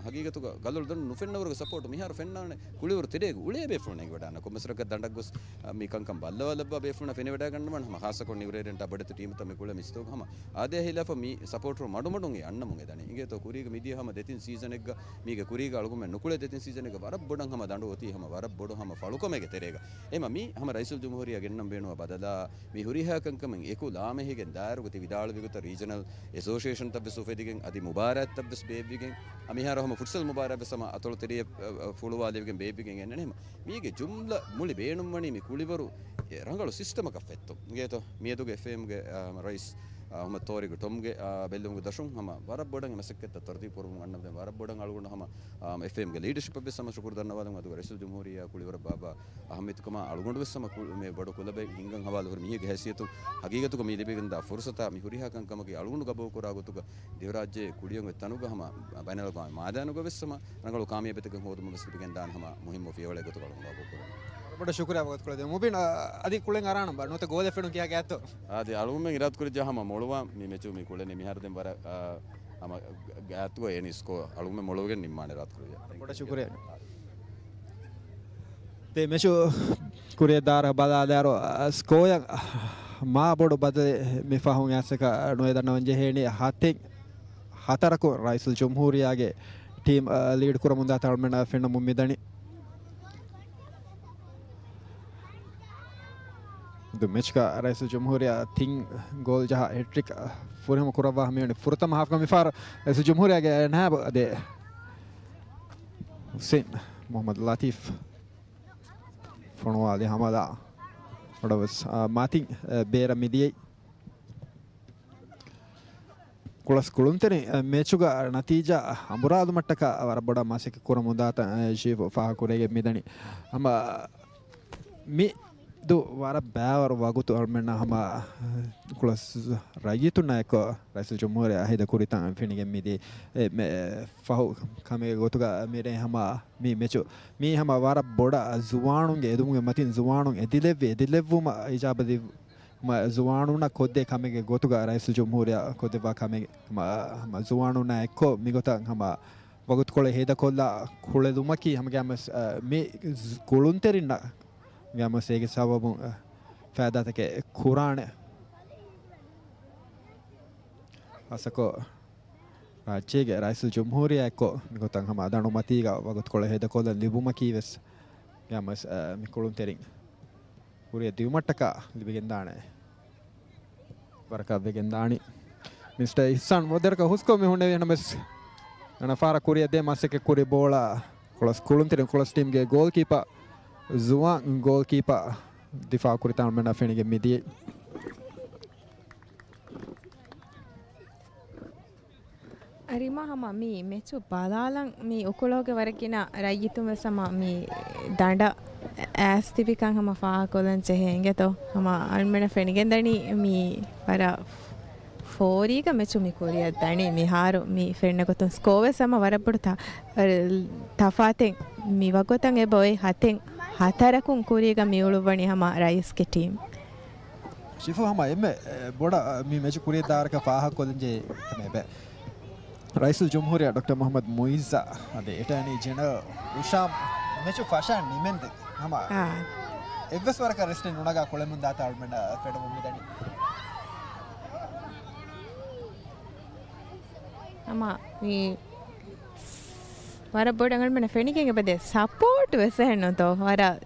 ހަގީގަތުގަ ގަލޮޅު ދަނޑު ނުފެންނަވަރުގެ ސަޕޯޓު މިހާރު ފެންނާނެ. ކުޅިވަރު ތެރޭގަ އުޅޭ ބޭފުޅުން އެނގިވަޑާން ކޮންމެސް ރަކަށް ދަނޑަށް ގޮސް، އަ، މި ކަންކަން ބައްލަވާލައްވާ ބޭފުޅުންނަށް ފެނިވަޑައިގަންނަވާނެ ހަމަ ހާއްސަކޮށް ނިއުރޭޑިއަންޓާ ބޮޑެތި ޓީމުތައް މި ކުޅޭ މިސްތޯގަ ހަމަ އާދަޔާ ހިލާފަށް މި ސަޕޯޓު މަޑުމަޑުން އެ އަންނަމުން އެދަނީ. އިނގޭތޯ ކުރީގަ މިދިޔަ ހަމަ ދެތިން ސީޒަނެއްގަ މީގެ ކުރީގަ އަޅުގަނޑުމެން ނުކުޅޭ ދެތިން ސީޒަނެއްގަ ވަރަށް ބޮޑަށް ހަމަ ދަނޑު އޮތީ ހަމަ ވަރަށް ބޮޑު ހަމަ ފަޅުކަމެއްގެ ތެރޭގަ. އެމަ މި ހަމަ ރައީސުލް ޖުމްހޫރިއްޔާ ގެންނަން ބޭނުންވާ ބަދަލާ މި ހުރިހާ ކަންކަމެއް އެކު ލާމެހިގެން ދާއިރުގަ ތި ވިދާޅުވި ގޮތަށް ރީޖަނަލް އެސޯސިއޭޝަންތައް ވެސް އުފެދިގެން އަދި މުބާރާތްތައް ވެސް ބޭއްވިގެން އަ، މިހާރު ހަމަ ފުޓްސަލް މުބާރާތް ވެސް ހަމަ އަތޮޅު ތެރެއަށް، އަ، އަ، ފުޅުވާލެވިގެން ބޭއްވިގެން އެންނަނީ. ހަމަ މީގެ ޖުމްލަ މުޅި ބޭނުންވަނީ މި ކުޅިވަރު އެ ރަނގަޅު ސިސްޓަމަކަށް ފެއްތުން. އިނގޭތޯ މިއަދުގެ އެފްއޭއެމްގެ، އަ، ހަމަ ރައީސް، އަ، އަހުމަދު ތޯރިގު ޓޮމްގެ، އަ، ބެއްލުމުގެ ދަށުން ހަމަ ވަރަށް ބޮޑަށް މަސައްކަތްތައް ތަރުތީބު ކުރަމުން އަންނަ ދެން ވަރަށް ބޮޑަށް އަޅުގަނޑު ހަމަ، އަ، އެފްއޭއެމްގެ ލީޑަޝިޕަށް ވެސް ހަމަ ޝުކުރު ދަންނަވާލަން. އަދުގެ ރައީސުލް ޖުމްހޫރިއްޔާ ކުޅިވަރު ބާބާ އަހައްމިއްޔަތުކަމާ އަޅުގަނޑު ވެސް ހަމަ ކު-، މި ބޮޑު ކުލަބެއް ހިންގަން ހަވާލު ހުރި މީހެއްގެ ހައިސިއްޔަތުން ހަގީގަތުގަ މި ލިބިގެންދާ ފުރުސަތާ މި ހުރިހާ ކަންކަމަކީ އަޅުގަނޑު ގަބޫލުކުރާ ގޮތުގަ ދިވެހިރާއްޖެ ކުޅިއަށް އޮތް ތަނުގަ ހަމަ ބައިނަލްއަގްވާމީ މައިދާނުގަ ވެސް ހަމަ ރަނގަޅު ކާމިޔާބީތަކެއް ހޯދުމަށް ވެސް ލިބިގެންދާނެ ހަމަ މުހިއްމު ފިޔަވަޅެއް ގޮތުގަ އަޅުގަނޑު ގަބޫލުކުރަން. ބޮޑަށް ޝުކުރިއްޔާ ވަގުތުކޮޅެއް ދީ. މުބީން، އަ، އަދި ކުޅެން އަރާނަން ބާ. ނުވަތަ ގޯލެއް ފެނުން ކިހާ ގާތްތޯ؟ އަދި އަޅުގަނޑުމެން އިރާދަކުރެއްޖެ ހަމަ މޮޅުވާން މި މެޗު މި ކުޅެނީ މިހާރު ދެން ވަރަށް، އަ، ހަމަ ގާތުގަ އެނި ސްކޯ އަޅުގަނޑުމެން މޮޅުވެގެން ނިންމާނެ އިރާދަކުރެއްޖެ. ބޮޑަށް ޝުކުރިއްޔާ. ދެ މެޗު ކުރިއަށް ދާއިރު ބަލާލާއިރު، ސްކޯއަށް މާ ބޮޑު ބަދަލެއް މި ފަހުން އައިސް ނުވެ ދަންނަވަން ޖެހޭނީ. ހަތެއް ހަތަރަކުން ރައީސުލް ޖުމްހޫރިއްޔާގެ ޓީމް، އަ، ލީޑް ކުރަމުން ދާތާ އަޅުމެންނަށް ފެންނަމުން މިދަނީ. ދު މެޗްގަ ރައީސުލް ޖުމްހޫރިއްޔާ ތިން ގޯލް ޖަހާ ހެޓްރިކް ފުރިހަމަ ކުރައްވާ މިވަނީ. ފުރަތަމަ ހާފްގަ މިފަހަރު ރައީސުލް ޖުމްހޫރިއްޔާގެ ނާއިބު ދެ ހުސެން މުހައްމަދު ލަތީފް ފޮނުވާލި ހަމަލާ އަޑަވެސް، އާ، މަތިން، އާ، ބޭރަށް މިދިޔައީ. ކުޅަސް ކުޅުންތެރިން، އާ، މެޗުގަ ނަތީޖާ އަނބުރާލުމަށްޓަކާ ވަރަށް ބޮޑަށް މަސައްކަތް ކުރަމުން ދާތަން، އާ، ޝީފު ފާހަގަކުރެވިގެން މިދަނީ. ހަމަ މި ދު ވަރަށް ބައިވަރު ވަގުތު އަޅުމެންނަށް ހަމަ ކުޅަސް ރައްޔިތުންނާ އެއްކޮށް ރައީސުލް ޖުމްހޫރިއްޔާ ހިދަ ކުރިތަން ފެނިގެން މިދިޔައީ. އެ، މެ، ފަހު ކަމެއްގެ ގޮތުގަ މިރޭ ހަމަ މި މެޗު މީ ހަމަ ވަރަށް ބޮޑަށް ޒުވާނުންގެ އެދުމުގެ މަތިން ޒުވާނުން އެދިލެއްވި، އެދިލެއްވުމަށް އިޖާބަ ދި، މަ، ޒުވާނުންނަށް ކޮށްދޭ ކަމެއްގެ ގޮތުގަ ރައީސުލް ޖުމްހޫރިއްޔާ ކޮށްދެއްވާ ކަމެއް މަ، މަ، ޒުވާނުންނާ އެއްކޮށް މިގޮތަށް ހަމަ ވަގުތުކޮޅެއް ހޭދަކޮށްލާ ކުޅެލުމަކީ ހަމަގައިމުވެސް، އަ، މި ޒު، ކުޅުންތެރިންނަށް ގައިމުވެސް އޭގެ ސަބަބުން، އަ، ފައިދާތަކެއް ކުރާނެ. ހާއްސަކޮށް ރާއްޖޭގެ ރައީސުލް ޖުމްހޫރިއްޔާ އެއްކޮށް މިގޮތަށް ހަމަ ދަނޑު މަތީގަ ވަގުތުކޮޅެއް ހޭދަކޮށްލަން ލިބުމަކީ ވެސް ގައިމުވެސް، އަ، މި ކުޅުންތެރިން ކުރިއަށް ދިއުމަށްޓަކާ ލިބިގެންދާނެ ވަރަކަށް ވެގެންދާނީ. މިނިސްޓަރ އިޙްސާން ވަދެރަކަށް ހުސްކޮށް މި ހުންނެވި ނަމަވެސް، އަނެއް ފަހަރަށް ކުރިއަށް ދޭ މަސައްކަތް ކުރި ބޯޅަ ކުޅަސް ކުޅުންތެރިން ކުޅަސް ޓީމްގެ ގޯލްކީޕަ ޒުވާން ގޯލްކީޕަ ދިފާ ކުރިތަން އަޅުމެންނަށް ފެނިގެން މިދިޔައީ. އަރިމަ ހަމަ މި މެޗު ބަލާލަން މި އުކުޅޯގެ ވަރަށް ގިނަ ރައްޔިތުން ވެސް ހަމަ މި ދަނޑަށް އައިސް ތިބިކަން ހަމަ ފާހަގަކޮށްލަން ޖެހޭ އިނގޭތޯ. ހަމަ އަޅުމެނަށް ފެނިގެންދަނީ މި ވަރަށް ފޯރީގަ މެޗު މި ކުރިއަށް ދަނީ. މިހާރު މި ފެންނަ ގޮތުން ސްކޯ ވެސް ހަމަ ވަރަށް ބޮޑު ތަ، ތަފާތެއް މި ވަގުތަށް އެބަ އޮތް ހަތެއް ހަތަރަކުން ކުރީގަ މި އުޅުއްވަނީ ހަމަ ރައީސްގެ ޓީމް. ޝިފު ހަމަ އެންމެ، އެ، ބޮޑަށް، އަ، މި މެޗު ކުރިއަށް ދާއިރަކަށް ފާހަގަކޮށްލަންޖެހޭ ކަމެއް އެބަ. ރައީސުލް ޖުމްހޫރިއްޔާ ޑޮކްޓަރ މުޙައްމަދު މުޢިއްޒާ އަދި އެޓާނީ ޖެނެރަލް ހިޝާމް މެޗު ފަށަން ނިމެންދެން ހަމަ އާ. އެއްވެސް ވަރަކަށް ރެސްޓެއް ނުނަގާ ކުޅެމުން ދާތާ އަޅުމެންނަށް ފެނުމުން މިދަނީ. ހަމަ މި ވަރަށް ބޮޑަށް އަޅުމެންނަށް ފެނިގެން އެބަދޭ ސަޕޯޓް ވެސް އެހެންނުތޯ. ވަރަށް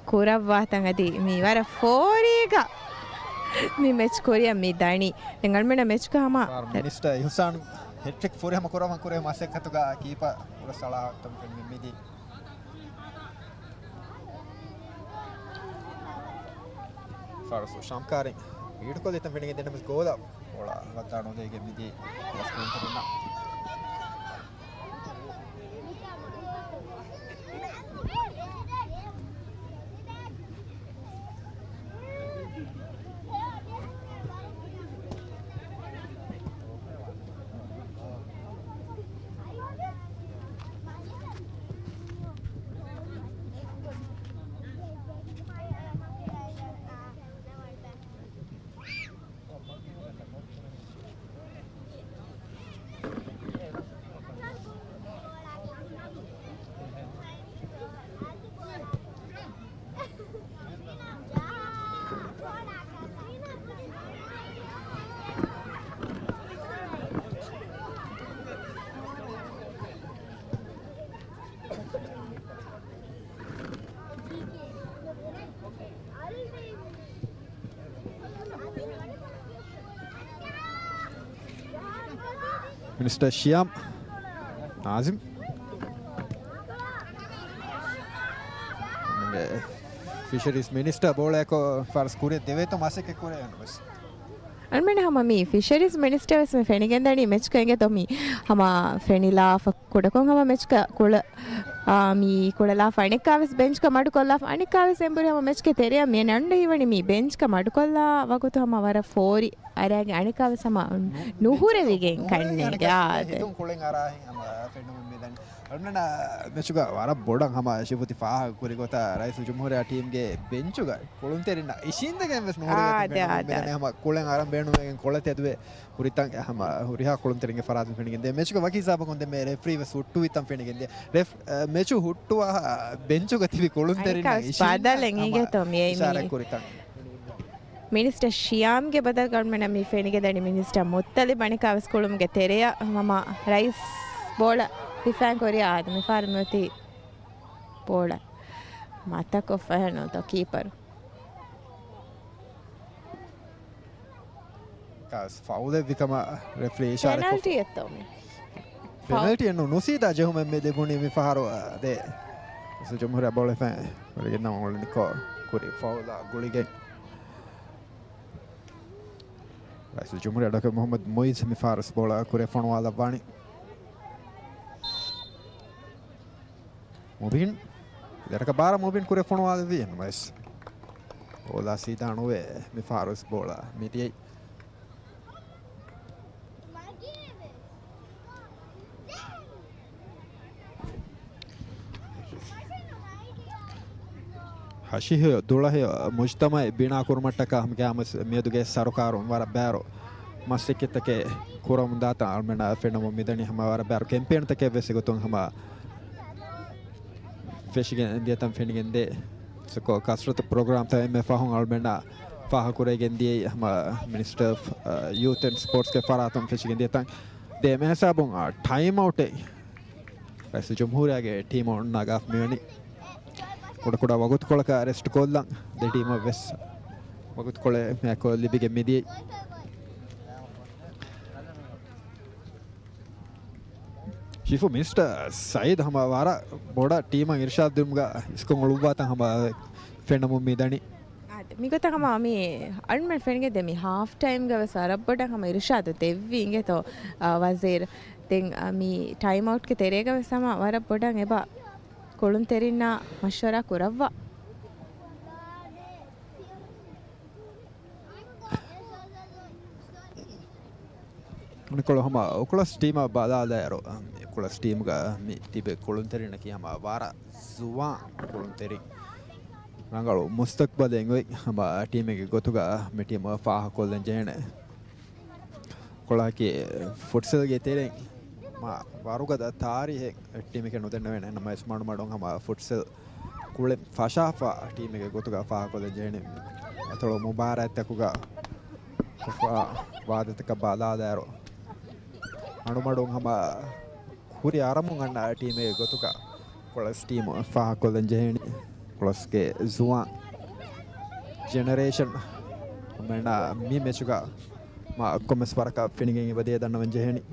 ކުރައްވާތަން އަދި މި ވަރަށް ފޯރީގަ މި މެޗް ކުރިއަށް މި ދަނީ. ދެން އަޅުމެންނަށް މެޗްގަ ހަމަ މިނިސްޓަރ އިޙުސާން ހެޓްރިކް ފުރިހަމަ ކުރަމުން ކުރެ މަސައްކަތުގަ ކީޕަ ކުރަސް އަޅާ ހައްތަމު ފެނިގެން މިދީ. ފާރުސް ޝާމްކާރިން ލީޑުކޮށްލިތަން ފެނިގެން ދެންނަމަސް ގޯލަށް ބޯޅަ ވައްދާ ނުލައިގެން މިދީ ކުޅަސް ކުޅުންތެރިންނަށް. މިނިސްޓަރ ޝިޔާމް ނާޒިމް ފިޝަރީސް މިނިސްޓަރ ބޯޅައަކު ފާރުސް ކުރިއަށް ދެވޭތޯ މަސައްކަތް ކުރޭ ނުވެސް. އަޅުމެން ހަމަ މި ފިޝަރީސް މިނިސްޓަރ ވެސް މި ފެނިގެންދަނީ މެޗްގަ އިނގޭތޯ މި ހަމަ ފެނިލާފަ ކުޑަކޮށް ހަމަ މެޗްގަ ކުޅަ، އާ، މި ކުޅަލާފަ އަނެއްކާވެސް ބެންޗްގަ މަޑުކޮށްލާފަ އަނެއްކާވެސް އެނބުރި ހަމަ މެޗްގެ ތެރެއަށް މި އަންޑަ ހީވަނީ މި ބެންޗްގަ މަޑުކޮށްލާ ވަގުތު ހަމަ ވަރަށް ފޯރި އަރާގެ އަނެކާވެސް ހަމަ ނުހުރެވިގެން ކަންނޭގެ އާދެ. ހިތުން ކުޅެން އަރާހެން ހަމަ ފެންނަމުން މިދަނީ. އަޅުގަނޑު މެޗުގަ ވަރަށް ބޮޑަށް ހަމަ ޝިފުތި ފާހަގަ ކުރި ގޮތަށް ރައީސުލްޖުމްހޫރިއްޔާ ޓީމްގެ ބެންޗުގަ ކުޅުންތެރިންނަށް އިށީނދެގެން ވެސް ނުހުރެވޭތަން އާދެ، ފެންނަމުން އާދެ. މިދަނީ. ހަމަ ކުޅެން އަރަން ބޭނުންވެގެން ކޮޅެއް ތެދުވެ ހުރިތަން ހަމަ ހުރިހާ ކުޅުންތެރިންގެ ފަރާތުން ފެނިގެން ދޭ. މެޗުގަ ވަކި ހިސާބަކުން ދެންމެ ރެފްރީ ވެސް ހުއްޓުވިތަން ފެނިގެން ދޭ. ރެފް-، އަ، މެޗު ހުއްޓުވާ ބެންޗުގަ ތިބި ކުޅުންތެރިންނަށް އަނެކާވެސް އިށީނދެ ބަދަލެއް ހަމަ އިނގޭތޯ މިއައީ މި އިޝާރާތް ކުރިތަން. މިނިސްޓަރ ޝިޔާމްގެ ބަދަލުގަ އަޅުމެނަށް މި ފެނިގެންދަނީ މިނިސްޓަރ މުއްތަލިބް. އަނެކާވެސް ކުޅުމުގެ ތެރެއަށް ހަމަ ރައީސް ބޯޅަ ހިފާން ކުރިއަށް އާދެ. މިފަހަރު މިއޮތީ ބޯޅަ މަތަކޮށްފަ ނުވަތަ ކީޕަރު. ކާސް ފައުލެއް ވިކަމަށް ރެފްރީ އިޝާރަތްކޮށް. ޕެނަލްޓީއެއްތޯ މި؟ ޕެނަލްޓީއެއް ނޫން. ނުސީދާ ޖެހުމެއް މި ލިބުނީ މި ފަހަރު، ދޭ. ރައީސުލްޖުމްހޫރިއްޔާ ބޯޅަ ހިފެން ހުރިގެން ނަމަ އުޅެނިކޮށް ކުރި ފައުލާ ގުޅިގެން. ރައީސުލްޖުމްހޫރިއްޔާ ޑޮކްޓަރ މުޙައްމަދު މުޢިއްޒު މި ފަހަރު ވެސް ބޯޅަ ކުރިއަށް ފޮނުވާލައްވާނީ. މުބީން. ދެރަކަށް ބާރަށް މުބީން ކުރިއަށް ފޮނުވާލެއްވި ނަމަވެސް ބޯޅަ ސީދާ ނުވެ މި ފަހަރު ވެސް ބޯޅަ މިދިޔައީ. ހަށިހެޔޮ ދުޅަހެޔޮ މުޖްތަމަޢެއް ބިނާ ކުރުމަށްޓަކާ ހަމަ ގާމުސް މިއަދުގެ ސަރުކާރުން ވަރަށް ބާރު މަސައްކަތްތަކެއް ކުރަމުންދާތާ އަޅުމެންނަށް ފެންނަމުން މިދަނީ. ހަމަ ވަރަށް ބާރު ކެމްޕޭންތަކެއް ވެސް އެގޮތުން ހަމަ ފެށިގެން ދިޔަތަން ފެނިގެން ދޭ. ސަކޯ ކަސްރަތު ޕްރޮގްރާމްތައް އެންމެ ފަހުން އަޅުމެންނަށް ފާހަގަކުރެވިގެން ދިޔައީ ހަމަ މިނިސްޓަރ އޮފް، އަ، ޔޫތް އެންޑް ސްޕޯޓްސްގެ ފަރާތުން ފެށިގެން ދިޔަތަން. ދެ މި ހިސާބުން، އަ، ޓައިމް އައުޓެއް ރައީސުލްޖުމްހޫރިއްޔާގެ ޓީމު ނަގާފަ މިވަނީ. ކުޑަކުޑަ ވަގުތުކޮޅަކަށް ރެސްޓް ކޮށްލަން ދެ ޓީމަށް ވެސް ވަގުތުކޮޅެއް މިއަކު ލިބިގެން މިދިޔައީ. ޝިފު މިނިސްޓަރ ސައީދު ހަމަ ވަރަށް ބޮޑަށް ޓީމަށް އިރުޝާދު ދިނުމުގަ އިސްކޮށް އުޅުއްވާތަން ހަމަ ފެންނަމުން މިދަނީ. އާދެ، މިގޮތަށް ހަމަ މި އަޅުމެން ފެނިގެން ދޭ މި ހާފް ޓައިމްގަ ވެސް ވަރަށް ބޮޑަށް ހަމަ އިރުޝާދު ދެއްވީ އިނގޭތޯ، އާ، ވަޒީރު. ދެން، އާ، މި ޓައިމް އައުޓްގެ ތެރޭގަ ވެސް ހަމަ ވަރަށް ބޮޑަށް އެބަ ކުޅުންތެރިންނާ މަޝްވަރާ ކުރައްވާ. އަނެކޮޅު ހަމަ އުކުޅަސް ޓީމަށް ބަލާލާއިރު، އުކުޅަސް ޓީމުގަ މި ތިބި ކުޅުންތެރިންނަކީ ހަމަ ވަރަށް ޒުވާން ކުޅުންތެރިން. ރަނގަޅު މުސްތަޤްބަލެއް އޮތް ހަމަ ޓީމެއްގެ ގޮތުގަ މި ޓީމު ފާހަގަކޮށްލަން ޖެހޭނެ. ކޮޅަކީ ފުޓްސަލްގެ ތެރެއިން މާ ވަރުގަދަ ތާރީހެއް ޓީމެކޭ ނުދެންނެވޭނެ. ނަމަވެސް މަޑުމަޑުން ހަމަ ފުޓްސަލް ކުޅެން ފަށާފަ ޓީމެއްގެ ގޮތުގަ ފާހަގަކޮށްލަން ޖެހެނީ. އަތޮޅު މުބާރާތްތަކުގަ ކޮށްފަ ވާދަތަކަށް ބަލާލާއިރު، މަޑުމަޑުން ހަމަ ކުރި އަރަމުން އަންނަ ޓީމެއްގެ ގޮތުގަ ކޮޅަސް ޓީމު ފާހަގަކޮށްލަން ޖެހެނީ. ކޮޅަސްގެ ޒުވާން ޖެނެރޭޝަން މެންނަ މި މެޗުގަ މާ ކޮންމެސް ވަރަކަށް ފެނިގެން އެބަ ދިޔަ ދަންނަވަން ޖެހެނީ.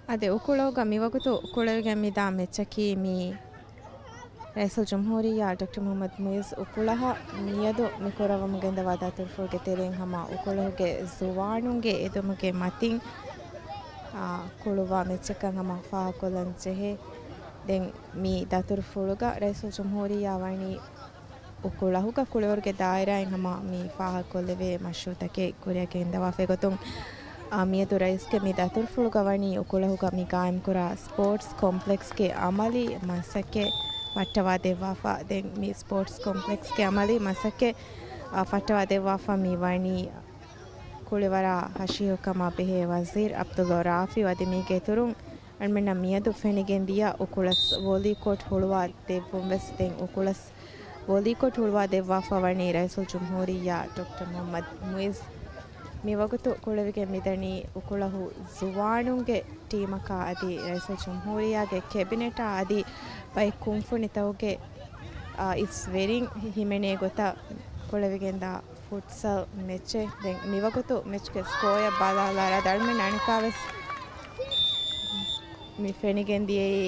އާދެ، އުކުޅަހުގަ މިވަގުތު ކުޅެވިގެން މިދާ މެޗަކީ މި ރައީސުލްޖުމްހޫރިއްޔާ ޑޮކްޓަރ މުޙައްމަދު މުޢިއްޒު އުކުޅަހަށް މިއަދު މި ކުރައްވަމުން ގެންދަވާ ދަތުރުފުޅުގެ ތެރެއިން ހަމަ އުކުޅަހުގެ ޒުވާނުންގެ އެދުމުގެ މަތިން، އާ، ކުޅުއްވާ މެޗަކަށް ހަމަ ފާހަގަކޮށްލަން ޖެހޭ. ދެން މި ދަތުރުފުޅުގަ ރައީސުލްޖުމްހޫރިއްޔާ ވަނީ އުކުޅަހުގަ ކުޅިވަރުގެ ދާއިރާއިން ހަމަ މި ފާހަގަކޮށްލެވޭ މަޝްރޫޢުތަކެއް ކުރިއަށް ގެންދަވާފައި ގޮތުން، އާ، މިއަދު ރައީސްގެ މި ދަތުރުފުޅުގަ ވަނީ އުކުޅަހުގަ މި ގާއިމްކުރާ ސްޕޯޓްސް ކޮމްޕްލެކްސްގެ އަމަލީ މަސައްކަތް ފައްޓަވާ ދެއްވާފަ. ދެން މި ސްޕޯޓްސް ކޮމްޕްލެކްސްގެ އަމަލީ މަސައްކަތް، އާ، ފައްޓަވާ ދެއްވާފަ މި ވަނީ ކުޅިވަރާ ހަށިހިއްކުމާ ބެހޭ ވަޒީރު ޢަބްދުﷲ ރާފިޢު. އަދި މީގެ އިތުރުން އަޅުމެންނަށް މިއަދު ފެނިގެން ދިޔަ އުކުޅަސް ވޯލީކޯޓް ހުޅުވާ ދެއްވުން ވެސް ދެން އުކުޅަސް ވޯލީކޯޓް ހުޅުވާ ދެއްވާފަ ވަނީ ރައީސުލްޖުމްހޫރިއްޔާ ޑޮކްޓަރ މުހައްމަދު މުއިޒް. މިވަގުތު ކުޅެވިގެން މިދަނީ އުކުޅަހު ޒުވާނުންގެ ޓީމަކާ އަދި ރައީސުލްޖުމްހޫރިއްޔާގެ ކެބިނެޓާ އަދި ބައެއް ކުންފުނިތަކުގެ، އާ، އިސް ވެރިން ހިމެނޭ ގޮތަށް ކުޅެވިގެންދާ ފުޓްސަލް މެޗެއް. ދެން މިވަގުތު މެޗްގެ ސްކޯއަށް ބަލާލާ އަޅުމެން އަނެއްކާވެސް މި ފެނިގެން ދިޔައީ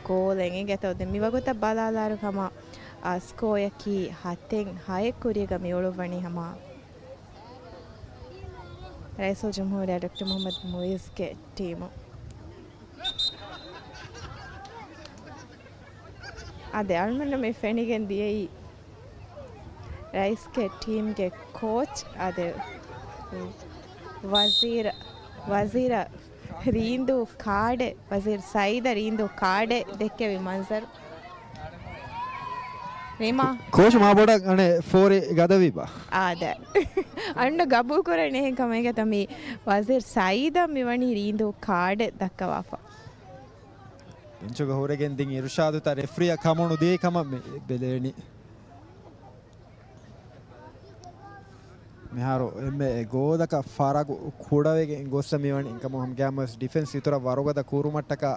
ގޯލެއް އިނގޭތޯ. ދެން މިވަގުތަށް ބަލާލާއިރު ހަމަ، އާ، ސްކޯއަކީ ހަތެއް ހައެއް ކުރީގަ މި އުޅުއްވަނީ ހަމަ ރައީސުލްޖުމްހޫރިއްޔާ ޑޮކްޓަރ މުހައްމަދު މުއިޒްގެ ޓީމު. އާދެ، އަޅުމެންނަށް މި ފެނިގެން ދިޔައީ ރައީސްގެ ޓީމްގެ ކޯޗް، އާދެ، ވަޒީރ، ވަޒީރަށް ރީނދޫ ކާޑެއް، ވަޒީރު ސައީދަށް ރީނދޫ ކާޑެއް ދެއްކެވި މަންޒަރު. ރީމާ. ކޯޗު މާ ބޮޑަށް އަނެއް ފޯރި ގަދަވީބާ؟ އާދެ. އަންނަ ގަބޫލު ކުރަނީ އެހެން ކަމެއް ގަތަ މި ވަޒީރު ސައީދަށް މިވަނީ ރީނދޫ ކާޑެއް ދައްކަވާފަ. ބެންޗުގަ ހުރެގެން ދިން އިރުޝާދުތައް ރެފްރީއަށް ކަމުނު ދިޔައީ ކަމަށް މި ބެލެވެނީ. މިހާރު އެންމެ ގޯލަކަށް ފަރަގު ކުޑަވެގެން ގޮއްސަ މިވަނީ ކަމު ހަމަ ގާމަސް ޑިފެންސް އިތުރަށް ވަރުގަދަ ކުރުމަށްޓަކާ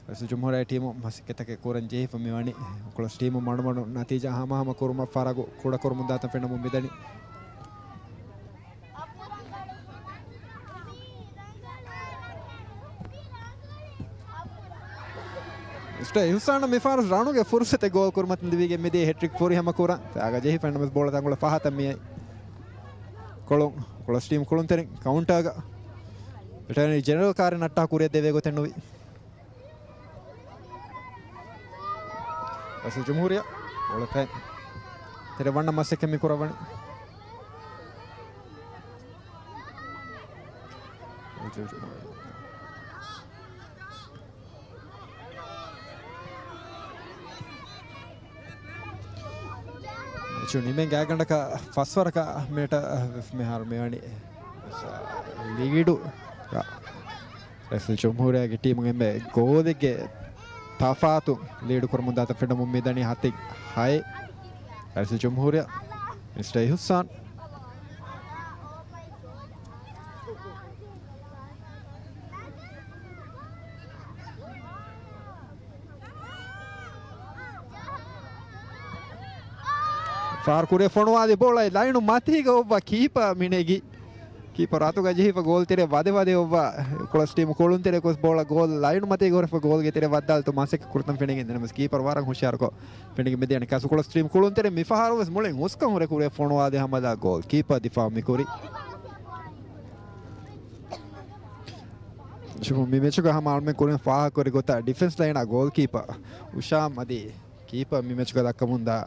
ރައީސުލްޖުމްހޫރިއްޔާ ޓީމު މަސައްކަތްތަކެއް ކުރަން ޖެހިފަ މިވަނީ. ކުޅަސް ޓީމު މަޑުމަޑުން ނަތީޖާ ހަމަހަމަ ކުރުމަށް ފަރަގު ކުޑަކުރުމުން ދާތަން ފެންނަމުން މިދަނީ. މިސްޓަރ އިހުސާނަށް މިފަހަރު ރަނުގެ ފުރުސަތެއް ގޯލް ކުރުމަށް ލިބިގެން މިދިޔަ ހެޓްރިކް ފުރިހަމަ ކުރަން. ފައިގަ ޖެހި ފެންނަމަސް ބޯޅަ ތަންގުޅަ ފަހަތަށް މިއައި. ކޮޅުން، ކޮޅަސް ޓީމް ކުޅުންތެރިން ކައުންޓާގަ ވެޓަރިނަރީ ޖެނެރަލް ކާރެއް ނައްޓާ ކުރިއަށް ދެވޭ ގޮތެއް ނުވި. ރައީސުލްޖުމްހޫރިއްޔާ އޮޅެފައި ތެރެ ވަންނަ މަސައްކަތް މި ކުރައްވަނީ. މެޗު ނިމެން ގާތްގަނޑަކަށް ފަސްވަރަކަށް މިނެޓަށް މިހާރު މިވަނީ ލީޑު. ރައީސުލްޖުމްހޫރިއްޔާގެ ޓީމު އެންމެ ގޯލެއްގެ ތަފާތު ލީޑު ކުރަމުން ދާތަން ފެންނަމުން މިދަނީ ހަތެއް ހައެއް. ރައީސުލްޖުމްހޫރިއްޔާ މިސްޓަރ އިހުސާން. ފާރު ކުރިއަށް ފޮނުވާލި ބޯޅައި ލައިނު މަތީގަ އޮއްވާ ކީޕަ މިނެގި. ކީޕަރ އަތުގަ ޖެހިފަ ގޯލް ތެރެ ވަދެ ވަދެ އޮއްވާ ކުޅަސް ޓީމު ކުޅުންތެރެ ގޮސް ބޯޅަ ގޯލް ލައިނު މަތީގަ ހުރެފަ ގޯލްގެ ތެރެ ވައްދާލިތު މަސައްކަތް ކުރަތަން ފެނިގެން ދެނަމަސް ކީޕަރ ވަރަށް ހުޝިޔާރުކޮށް ފެނިގެން މިދިޔަނީ ކަސް ކުޅަސް ޓީމު ކުޅުންތެރެ މިފަހަރު ވެސް މުޅިން ހުސްކަން ހުރެ ކުރިއަށް ފޮނުވާލި ހަމަލާ ގޯލް ކީޕަ ދިފާ މި ކުރި. ޝުމު މި މެޗުގަ ހަމަ އަޅުމެން ކުރިން ފާހަގަކުރި ގޮތަށް ޑިފެންސް ލައިނާ ގޯލް ކީޕަ އުޝާމް އަދި ކީޕަ މި މެޗުގަ ދައްކަމުންދާ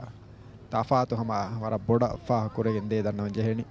ތަފާތު ހަމަ ވަރަށް ބޮޑަށް ފާހަގަކުރެގެން ދޭ ދަންނަވަން ޖެހެނީ.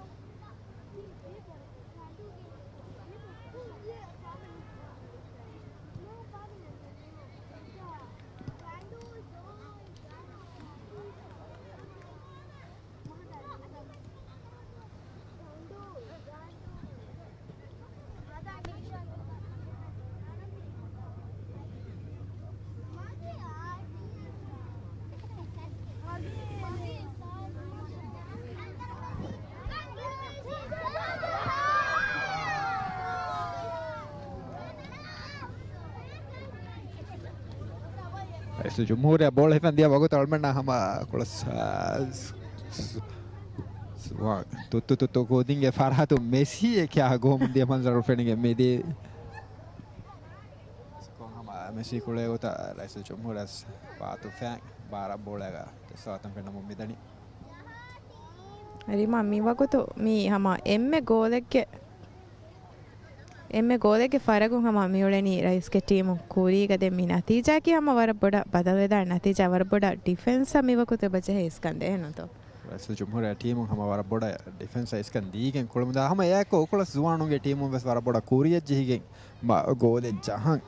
ރައީސުލްޖުމްހޫރިއްޔާ ބޯޅަ ހިފަން ދިޔަ ވަގުތު އަޅުމެންނާ ހަމަ ކުޅަސް، އާ، ސް-، ސް-، ސް-، ވާ، ތުއްތު ތުއްތު ކުދިންގެ ފަރާތުން މެސީއެއް ކިޔާ ގޮހޮމުން ދިޔަ މަންޒަރު ފެނިގެން މިދިޔަ. ކޮން ހަމަ މެސީ ކުޅޭ ގޮތަށް ރައީސުލްޖުމްހޫރިއްޔާ ވާތު ފެން ބާރަށް ބޯޅައިގަ ޖައްސާލަތަން ފެންނަމުން މިދަނީ. ރީމާ، މިވަގުތު މީ ހަމަ އެންމެ ގޯލެއްގެ، އެންމެ ގޯލެއްގެ ފަރަގުން ހަމަ މިއުޅެނީ ރައީސްގެ ޓީމު ކުރީގަ. ދެން މި ނަތީޖާއަކީ ހަމަ ވަރަށް ބޮޑަށް ބަދަލުވެދާނެ ނަތީޖާ، ވަރަށް ބޮޑަށް ޑިފެންސަށް މިވަގުތު އެބަ ޖެހޭ އިސްކަން ދޭނުތޯ؟ ރައީސުލްޖުމްހޫރިއްޔާ ޓީމުން ހަމަ ވަރަށް ބޮޑަށް ޑިފެންސަށް އިސްކަން ދީގެން ކުޅެމުންދާ ހަމަ އެއާއެކު އުކުޅަސް ޒުވާނުންގެ ޓީމުން ވެސް ވަރަށް ބޮޑަށް ކުރިއަށް ޖެހިގެން މަ-، ގޯލެއް ޖަހަން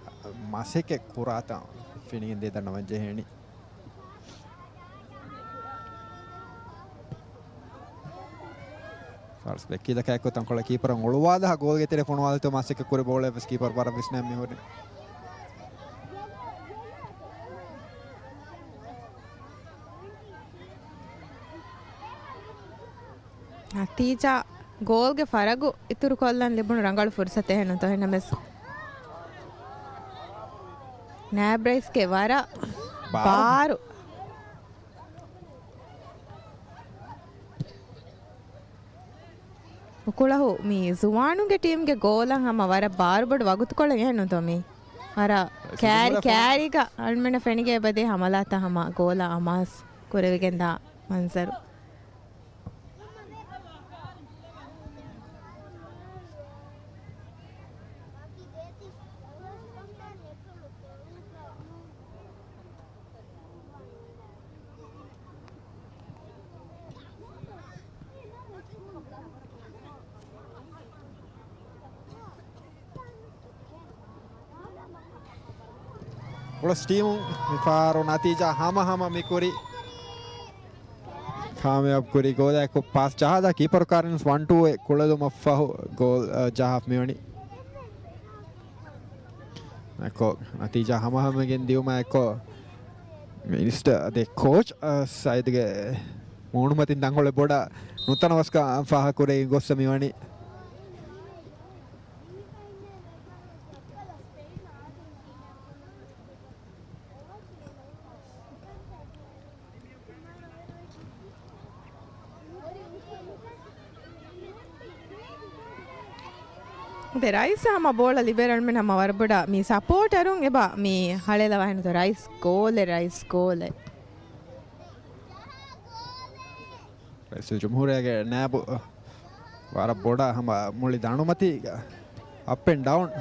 މަސައްކަތް ކުރާތަން ފެނިގެން ދޭ ދަންނަވަން ޖެހޭނީ. ފާރުސް ބެކީލަކާއެކު ތަންކޮޅެއް ކީޕަރުން އޮޅުވާލާ ގޯލްގެ ތެރެ ފޮނުވާލިތޯ މަސައްކަތް ކުރި ބޯޅައެއް ވެސް ކީޕަރު ވަރަށް ވިސްނަން މިހުރި. ނަތީޖާ ގޯލްގެ ފަރަގު އިތުރުކޮށްލަން ލިބުނު ރަނގަޅު ފުރުސަތެއް ނުތޯ ހެނަމެސް. ނާބް ރައީސްގެ ވަރަށް ބާރު. ބާރު. އުކުޅަހު މި ޒުވާނުންގެ ޓީމްގެ ގޯލަށް ހަމަ ވަރަށް ބާރުބޮޑު ވަގުތުކޮޅެއް އެހެން ނުތޯ މީ. ވަރަށް ކޭރި، ކޭރީގަ އަޅުމެންނަށް ފެނިގެ އެބަދޭ ހަމަލާތައް ހަމަ ގޯލަށް އަމާޒު ކުރެވިގެންދާ މަންޒަރު. ކުޅަސް ޓީމު މިފަހަރު ނަތީޖާ ހަމަހަމަ މިކުރި. ކާމިޔާބު ކުރި ގޯލާއެކު ޕާސް ޖަހާލާ ކީޕަރު ކާރިންސް ވަން ޓޫ އެ ކުޅެލުމަށްފަހު ގޯލް، އަ، ޖަހާފަ މިވަނީ. އެކޮ ނަތީޖާ ހަމަހަމަވެގެން ދިޔުމާ އެކޮ މިނިސްޓަ ދެ ކޯޗް، އަ، ސައިދުގެ މޫނުމަތިން ތަންކޮޅެއް ބޮޑަށް ނުތަނަވަސްކަން ފާހަގަކުރެވި ގޮއްސަ މިވަނީ. ދެ ރައީސް ހަމަ ބޯޅަ ލިބޭ ރަންމެން ހަމަ ވަރަށް ބޮޑަށް މި ސަޕޯޓަރުން އެބަ މި ހަޅޭލަވާހެން ރައީސް ގޯލެއް، ރައީސް ގޯލެއް. ރައީސުލް ޖުމްހޫރިއްޔާގެ ނާއިބު ވަރަށް ބޮޑަށް ހަމަ މުޅި ދަނޑުމަތީގަ އަޕް އެންޑް ޑައުން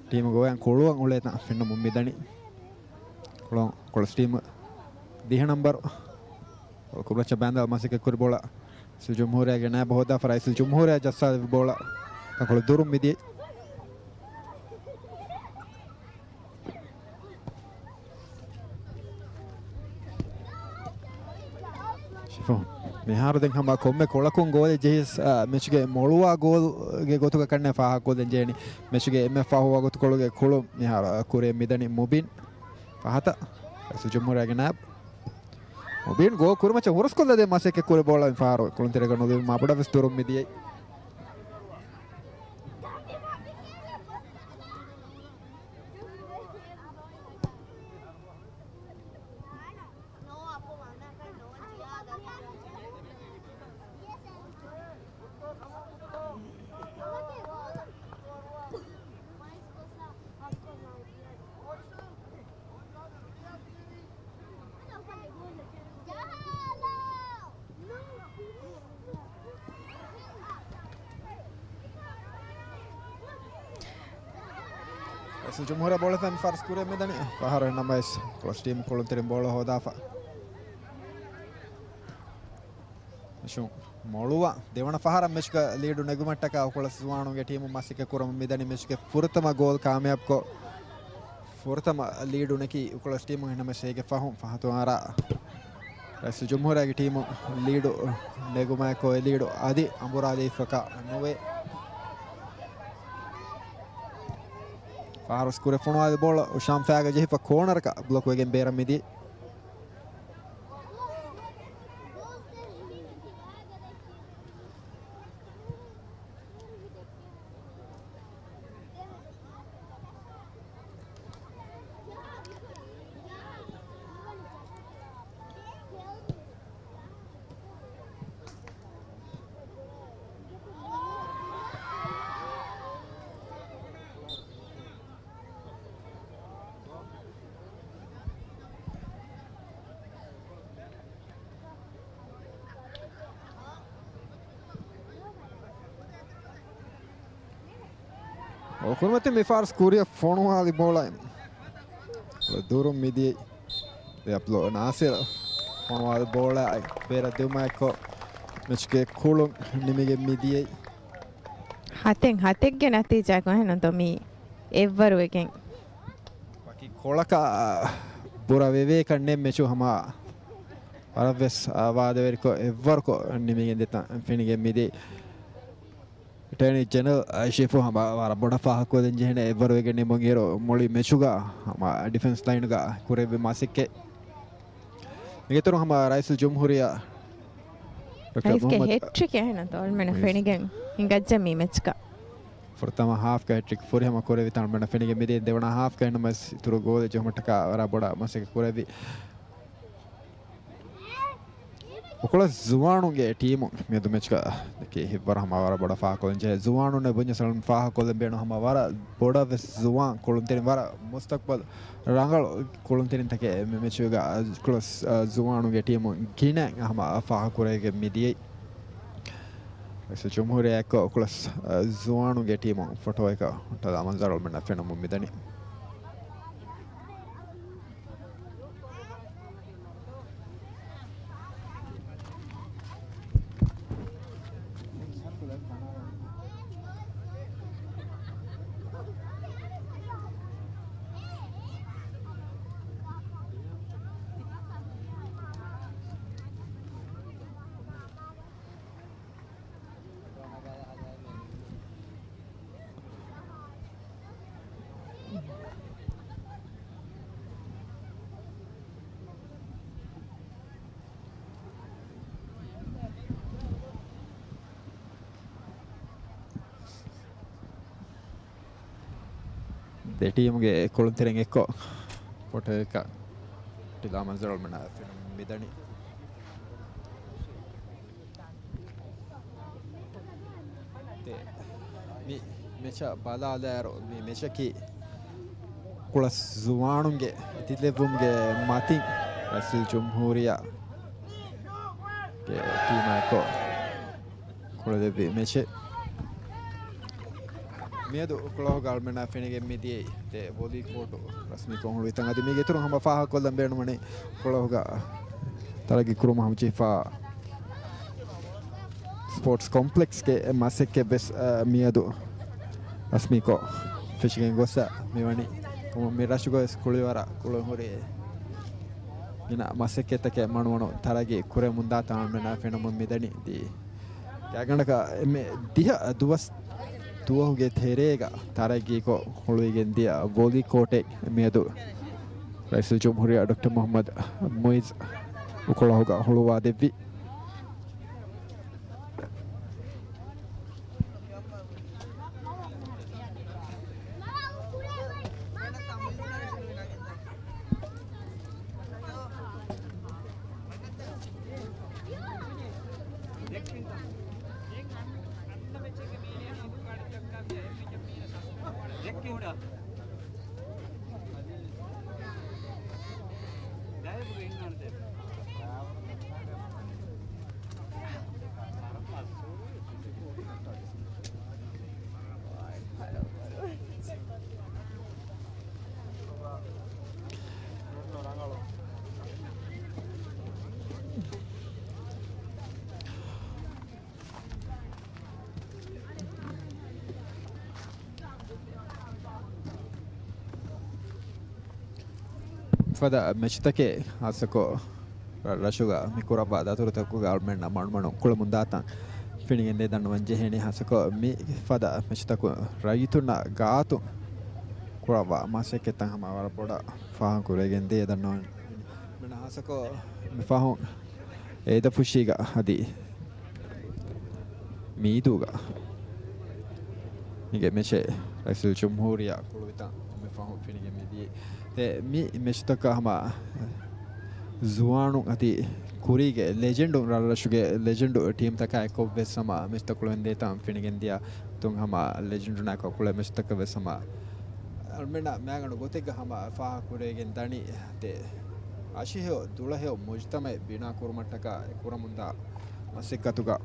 ޓީމުގެ އޮޔަން ކުޅުވަން އުޅޭތަން ފެންނަމުން މިދަނީ. ކުޅު-، ކުޅަސް ޓީމު ދިހަ ނަންބަރު ކުރުމައްޗަށް ބާންދާ މަސައްކަތް ކުރި ބޯޅަ ރައީސުލް ޖުމްހޫރިއްޔާގެ ނާއިބު ހޯދާފަ، ރައީސުލް ޖުމްހޫރިއްޔާ ޖައްސާލި ބޯޅަ ތަންކޮޅު ދުރުން މިދިޔައީ. ޝިފު، މިހާރު ދެން ހަމަ ކޮންމެ ކޮޅަކުން ގޯލެއް ޖެހިސް، އާ، މެޗުގެ މޮޅުވާ ގޯލްގެ ގޮތުގަ ކަންނޭ ފާހަގަކޮށްލަން ޖެހެނީ. މެޗުގެ އެންމެ ފަހު ވަގުތުކޮޅުގެ ކުޅުން މިހާރު ކުރިއަށް މިދަނީ މުބިން ފަހަތަށް. ރައީސުލް ޖުމްހޫރިއްޔާގެ ނާއިބު މުބިން ގޯލް ކުރުމައްޗަށް ހުރަސްކޮށްލަދޭ މަސައްކަތް ކުރި ބޯޅަ މި ފަހަރު ކުޅުންތެރޭގަ ނުލިބުނު މާބޮޑަށް ވެސް ދުރުން މިދިޔައީ. ރައީސުލް ޖުމްހޫރިއްޔާ ބޯޅަ ފެން ފާރުސް ކުރިއަށް މިދަނީ. ފަހަރު އެހެންނަމަވެސް ކުޅަސް ޓީމު ކުޅުންތެރިން ބޯޅަ ހޯދާފަ. މެޗު މޮޅުވާ ދެވަނަ ފަހަރަށް މެޗުގަ ލީޑު ނެގުމަށްޓަކާ އުކުޅަސް ޒުވާނުންގެ ޓީމު މަސައްކަތް ކުރަމުން މިދަނީ. މެޗުގެ ފުރަތަމަ ގޯލް ކާމިޔާބުކޮށް، ފުރަތަމަ ލީޑު ނެކި އުކުޅަސް ޓީމު. އެހެންނަމަވެސް އޭގެ ފަހުން ފަހަތު އަރާ ރައީސުލް ޖުމްހޫރިއްޔާގެ ޓީމު ލީޑު ނެގުމާއެކު އެ ލީޑު އަދި އަނބުރާލީފަކާ ނުވޭ. ފާރުސް ކުރިއަށް ފޮނުވާލި ބޯޅަ އުޝާމް ފައިގަ ޖެހިފަ ކޯނަރަކަށް ބްލޮކް ވެގެން ބޭރަށް މިދިޔަ. އޯ ކުރިމަތިން މި ފާރުސް ކުރިއަށް ފޮނުވާލި ބޯޅައިން ދުރުން މިދިޔައީ. އަބްދުލް ނާސިރު ފޮނުވާލި ބޯޅައި ބޭރަށް ދިއުމާއެކު މެޗުގެ ކުޅުން ނިމިގެން މިދިޔައީ. ހަތެއް ހަތެއްގެ ނަތީޖާއެކު އެހެންނުތޯ މީ އެއްވަރުވެގެން. ވަކި ކޮޅަކަށް ބުރަ ވެވޭކަށް ނެތް މެޗު ހަމަ ވަރަށްވެސް، އާ، ވާދަވެރިކޮށް އެއްވަރުކޮށް ނިމިގެން ދެތަން ފެނިގެން މިދި. އެޓަރނީ ޖެނެރަލް އައިޝީފު ހަމަ ވަރަށް ބޮޑަށް ފާހަގަކޮށްދޭން ޖެހޭނެ އެއްވަރު ވެގެން ނިމުން އިރު، މުޅި މެޗުގަ ހަމަ ޑިފެންސް ލައިނުގަ ކުރެއްވި މަސައްކަތް. މިގެ އިތުރުން ހަމަ ރައީސުލް ޖުމްހޫރިއްޔާ ޑޮކްޓަރ ރައީސްގެ މުހައްމަދު ހެޓްރިކް އެހެން އަޅުމެންނަށް ފެނިގެން ހިނގައްޖެ މި މެޗްގަ. ފުރަތަމަ ހާފްގަ ހެޓްރިކް ފުރިހަމަ ކުރެއްވި ތަން އަޅުމެންނަށް ފެނިގެން މިދިޔަ. ދެވަނަ ހާފްގަ އެން އެމް އެސް އިތުރު ގޯލެއް ޖެހުމަށްޓަކާ ވަރަށް ބޮޑަށް މަސައްކަތް ކުރެއްވި. އުކުޅަސް ޒުވާނުންގެ ޓީމު މިއަދު މެޗްގަ ދެކި ހިއްވަރު ހަމަ ވަރަށް ބޮޑަށް ފާހަގަކޮށްލަން ޖެހޭ. ޒުވާނުންނެއް ބުންޏަސް އަޅުން ފާހަގަކޮށްލަން ބޭނުން ހަމަ ވަރަށް ބޮޑަށް ވެސް ޒުވާން ކުޅުންތެރިން ވަރަށް މުސްތަޤްބަލް ރަނގަޅު ކުޅުންތެރިންތަކެއް މި މެޗުގަ އުކުޅަސް، އަ، ޒުވާނުންގެ ޓީމު ގިނަ ހަމަ ފާހަގަކުރެވިގެން މި ދިޔައީ. ރައީސުލް ޖުމްހޫރިއްޔާ އެއްކޮށް އުކުޅަސް، އަ، ޒުވާނުންގެ ޓީމު ފޮޓޯއަކަށް ހުއްޓާލާ މަންޒަރު އަޅުމެންނަށް ފެނުމުން މިދަނީ. ދެ ޓީމުގެ ކުޅުންތެރިން އެއްކޮށް ފޮޓޯއަކަށް ޓިލާ މަންޒަރު އަޅުމެންނަށް ފެނުން މިދަނީ. މި މެޗަށް ބަލާލާއިރު، މި މެޗަކީ ކުޅަސް ޒުވާނުންގެ އެދިލެއްވުމުގެ މަތިން ރައީސުލް ޖުމްހޫރިއްޔާގެ ޓީމާ އެއްކޮށް ކުޅެދެއްވި މެޗެއް. މިއަދު ކުޅަހުގަ އަޅުމެންނަށް ފެނިގެން މިދިޔައީ ދެ ވޮލީ ކޯޓު ރަސްމީކޮށް ހުޅުވި ތަން. އަދި މީގެ އިތުރުން ހަމަ ފާހަގަކޮށްލަން ބޭނުންވަނީ ކުޅަހުގަ ތަރައްގީ ކުރުމަށް ހަމަޖެހިފާ ސްޕޯޓްސް ކޮމްޕްލެކްސްގެ މަސައްކަތް ވެސް، އަ، މިއަދު ރަސްމީކޮށް ފެށިގެން ގޮސް، އަ، މިވަނީ މި ރަށުގަ ވެސް ކުޅިވަރަށް ކުޅެން ހުރި ގިނަ މަސައްކަތްތަކެއް މަނުމަނު ތަރައްގީ ކުރެމުންދާ ތަން އަޅުމެންނަށް ފެނުމުން މިދަނީ. ދީ ގާތްގަނޑަކަށް އެންމެ ދިހަ ދުވަސް ދުވަހުގެ ތެރޭގަ ތަރައްގީކޮށް ހުޅުވިގެން ދިޔަ ވޮލީ ކޯޓެއް މިއަދު ރައީސުލް ޖުމްހޫރިއްޔާ ޑޮކްޓަރ މުހައްމަދު މުއިއްޒު އުކުޅަހުގަ ހުޅުވާ ދެއްވި. ފަދަ މެޗުތަކެއް ހާއްސަކޮށް ރަށުގަ މި ކުރައްވާ ދަތުރުތަކުގަ އަޅުމެންނަށް މަނުމަނު ކުޅެމުންދާތަން ފިނިގެންދޭ ދަންނަވަން ޖެހޭނީ. ހާއްސަކޮށް މި ފަދަ މެޗުތަކުން ރައްޔިތުންނާ ގާތުން ކުރައްވާ މަސައްކަތްތައް ހަމަ ވަރަށް ބޮޑަށް ފާހަގަކުރެވިގެން ދޭ ދަންނަވަން. ހާއްސަކޮށް މި ފަހުން އޭދަފުށީގަ އަދި މީދޫގަ މީގެ މެޗެއް ރައީސުލް ޖުމްހޫރިއްޔާ ކުޅުވިތަން މި ފަހުން ފިނިގެން މިދިޔައީ. ދެ މި މެޗުތަކަށް ހަމަ ޒުވާނުން އަދި ކުރީގެ ލެޖެންޑުން، ރަށްރަށުގެ ލެޖެންޑު ޓީމްތަކާ އެކޮށް ވެސް ހަމަ މެޗުތައް ކުޅެން ދޭތަން ފިނިގެން ދިޔަ ތުން ހަމަ ލެޖެންޑުންނާ އެކޮށް ކުޅޭ މެޗުތަކަށް ވެސް ހަމަ އަޅުމެންނަށް މައިގަނޑު ގޮތެއްގަ ހަމަ ފާހަގަކުރެވިގެން ދަނީ. ދެ އަށިހެޔޮ ދުޅަހެޔޮ މުޖުތަމައެއް ބިނާ ކުރުމަށްޓަކާ އެ ކުރަމުންދާ މަސައްކަތުގަ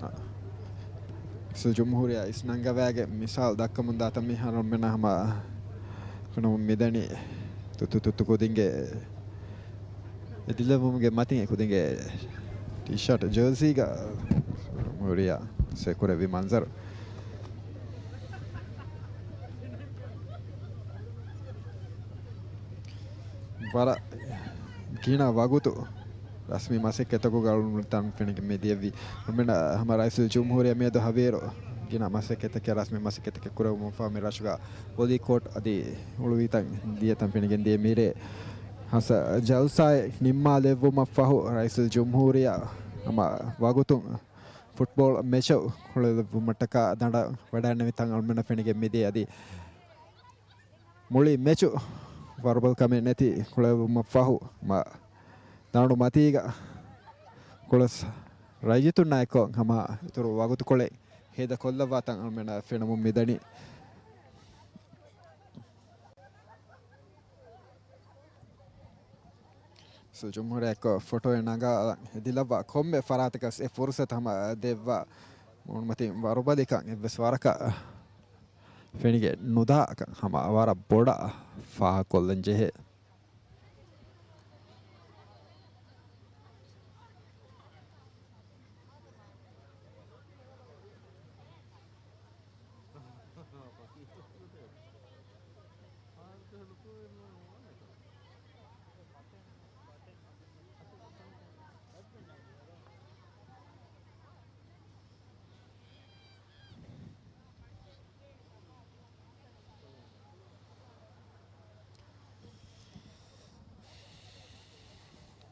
ރައީސުލް ޖުމްހޫރިއްޔާ އިސްނަންގަވާގެން މިސާލު ދައްކަމުންދާތަން މިހާރު އަޅުމެންނަށް ހަމަ ފެނުމުން މިދަނީ. ތުއްތު ތުއްތު ކުދިންގެ އެދިލެއްވުމުގެ މަތިން އެ ކުދިންގެ ޓީޝާޓް ޖާސީގަ ހުރިޔާ ސެކުރެއްވި މަންޒަރު. ވަރަށް ގިނަ ވަގުތު ރަސްމީ މަސައްކަތްތަކުގަ އުޅުނު ތަން ފެނިގެން މިދިޔައީ. މިނަ ހަމަ ރައީސުލް ޖުމްހޫރިއްޔާ މިއަދު ހަވީރު ގިނަ މަސައްކަތްތަކެއް، ރަސްމީ މަސައްކަތްތަކެއް ކުރެވުމަށްފަހު މި ރަށުގަ ބޮލީ ކޯޓް އަދި އުޅުއްވި ތަން ދިޔަ ތަން ފެނިގެން ދިޔަ. މިރޭ ހަސަ ޖަލްސާއެއް ނިންމާލެއްވުމަށްފަހު ރައީސުލް ޖުމްހޫރިއްޔާ ހަމަ ވަގުތުން ފުޓްބޯޅަ މެޗު ކުޅެލެއްވުމަށްޓަކާ ދަނޑަށް ވަޑައިންނެވި ތަން އަޅުމެންނަށް ފެނިގެން މިދިޔައީ. އަދި މުޅި މެޗު ވަރުބަލްކަމެއް ނެތި ކުޅެވުމަށްފަހު މަ ދަނޑު މަތީގަ ކުޅަސް ރައްޔިތުންނާ އެއްކޮށް ހަމަ އިތުރު ވަގުތުކޮޅެއް ހޭދަކޮށްލައްވާ ތަން އަޅުމެންނަށް ފެނުމުން މިދަނީ. ރައީސުލް ޖުމްހޫރިއްޔާ އެއްކޮށް ފޮޓޯއެއް ނަގާލަން ހެދިލައްވާ ކޮންމެ ފަރާތަކަސް އެ ފުރުސަތު ހަމަ ދެއްވާ މޫނުމަތިން ވަރުބަލިކަން އެއްވެސް ވަރަކަށް ފެނިގެން ނުދާކަން ހަމަ ވަރަށް ބޮޑަށް ފާހަގަކޮށްލަން ޖެހޭ.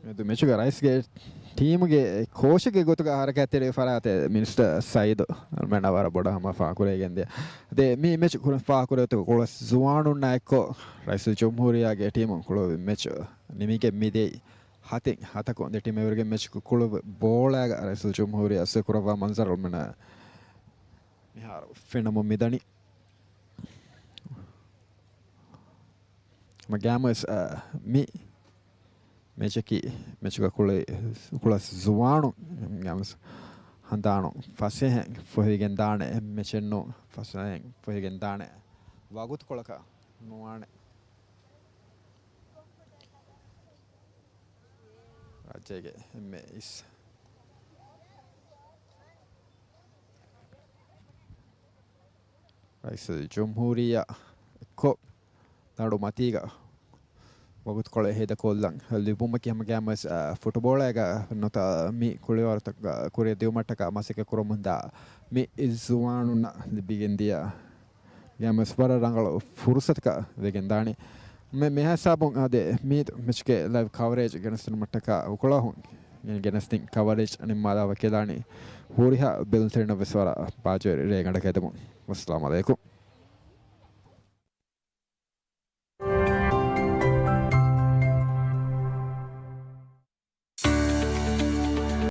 މިއަދު މެޗުގަ ރައީސްގެ ޓީމުގެ ކޯޗެއްގެ ގޮތުގަ ހަރަކާތްތެރި ފަރާތެއް މިނިސްޓަރ ސައީދު އަޅުމެންނަށް ވަރަށް ބޮޑަށް ހަމަ ފާހަގަކުރެވިގެންދިޔަ. ދެ މި މެޗު ކުރިން ފާހަގަކުރެވޭތޯ ކުޅަސް ޒުވާނުންނާ އެއްކޮށް ރައީސުލް ޖުމްހޫރިއްޔާގެ ޓީމުން ކުޅެވި މެޗު ނިމިގެން މިދިޔައީ. ހަތެއް ހަތަކުން ދެ ޓީމް އެވެރިގެން މެޗު ކުޅެވި ބޯޅައިގަ ރައީސުލް ޖުމްހޫރިއްޔާ ސިކުރައްވާ މަންޒަރު އަޅުމެންނަށް މިހާރު ފެނުމުން މިދަނީ. ގައިމުވެސް، އަ، މި މެޗަކީ މެޗުގަ ކުޅި، ކުޅަސް ޒުވާނުން ގައިމުވެސް ހަނދާނު ފަސޭހައިން ފޮހެވިގެންދާނެ މެޗެއްނޫން، ފަސޭހައިން ފޮހެވިގެންދާނެ ވަގުތުކޮޅަކަށް ނުވާނެ. ރާއްޖޭގެ އެންމެ އިސް ރައީސުލް ޖުމްހޫރިއްޔާ އެއްކޮށް ދަނޑު މަތީގަ ވަގުތުކޮޅެއް ހޭދަކޮށްލަން ލިބުމަކީ ހަމަ ގައިމުވެސް، އަ، ފުޓުބޯޅައިގަ ނުވަތަ މި ކުޅިވަރުތަކަށް ކުރިއަށް ދިއުމަށްޓަކާ މަސައްކަތް ކުރަމުންދާ މި ޒުވާނުންނަށް ލިބިގެންދިޔަ ގައިމުވެސް ވަރަށް ރަނގަޅު ފުރުސަތަކަށް ވެގެންދާނީ. މެ-، މިހިސާބުން އާދެ، މި މެޗުގެ ލައިވް ކަވަރޭޖް ގެނެސްދިނުމަށްޓަކާ އުކުޅަހުން ގެނެސްދިން ކަވަރޭޖް ނިންމާލާ ވަކިލާނީ ހުރިހާ ބެލުންތެރިންނަށް ވެސް ވަރަށް ބާއްޖަވެރި ރޭގަނޑަކަށް އެދެމުން. ވައްސަލާމް އަލައިކުމް.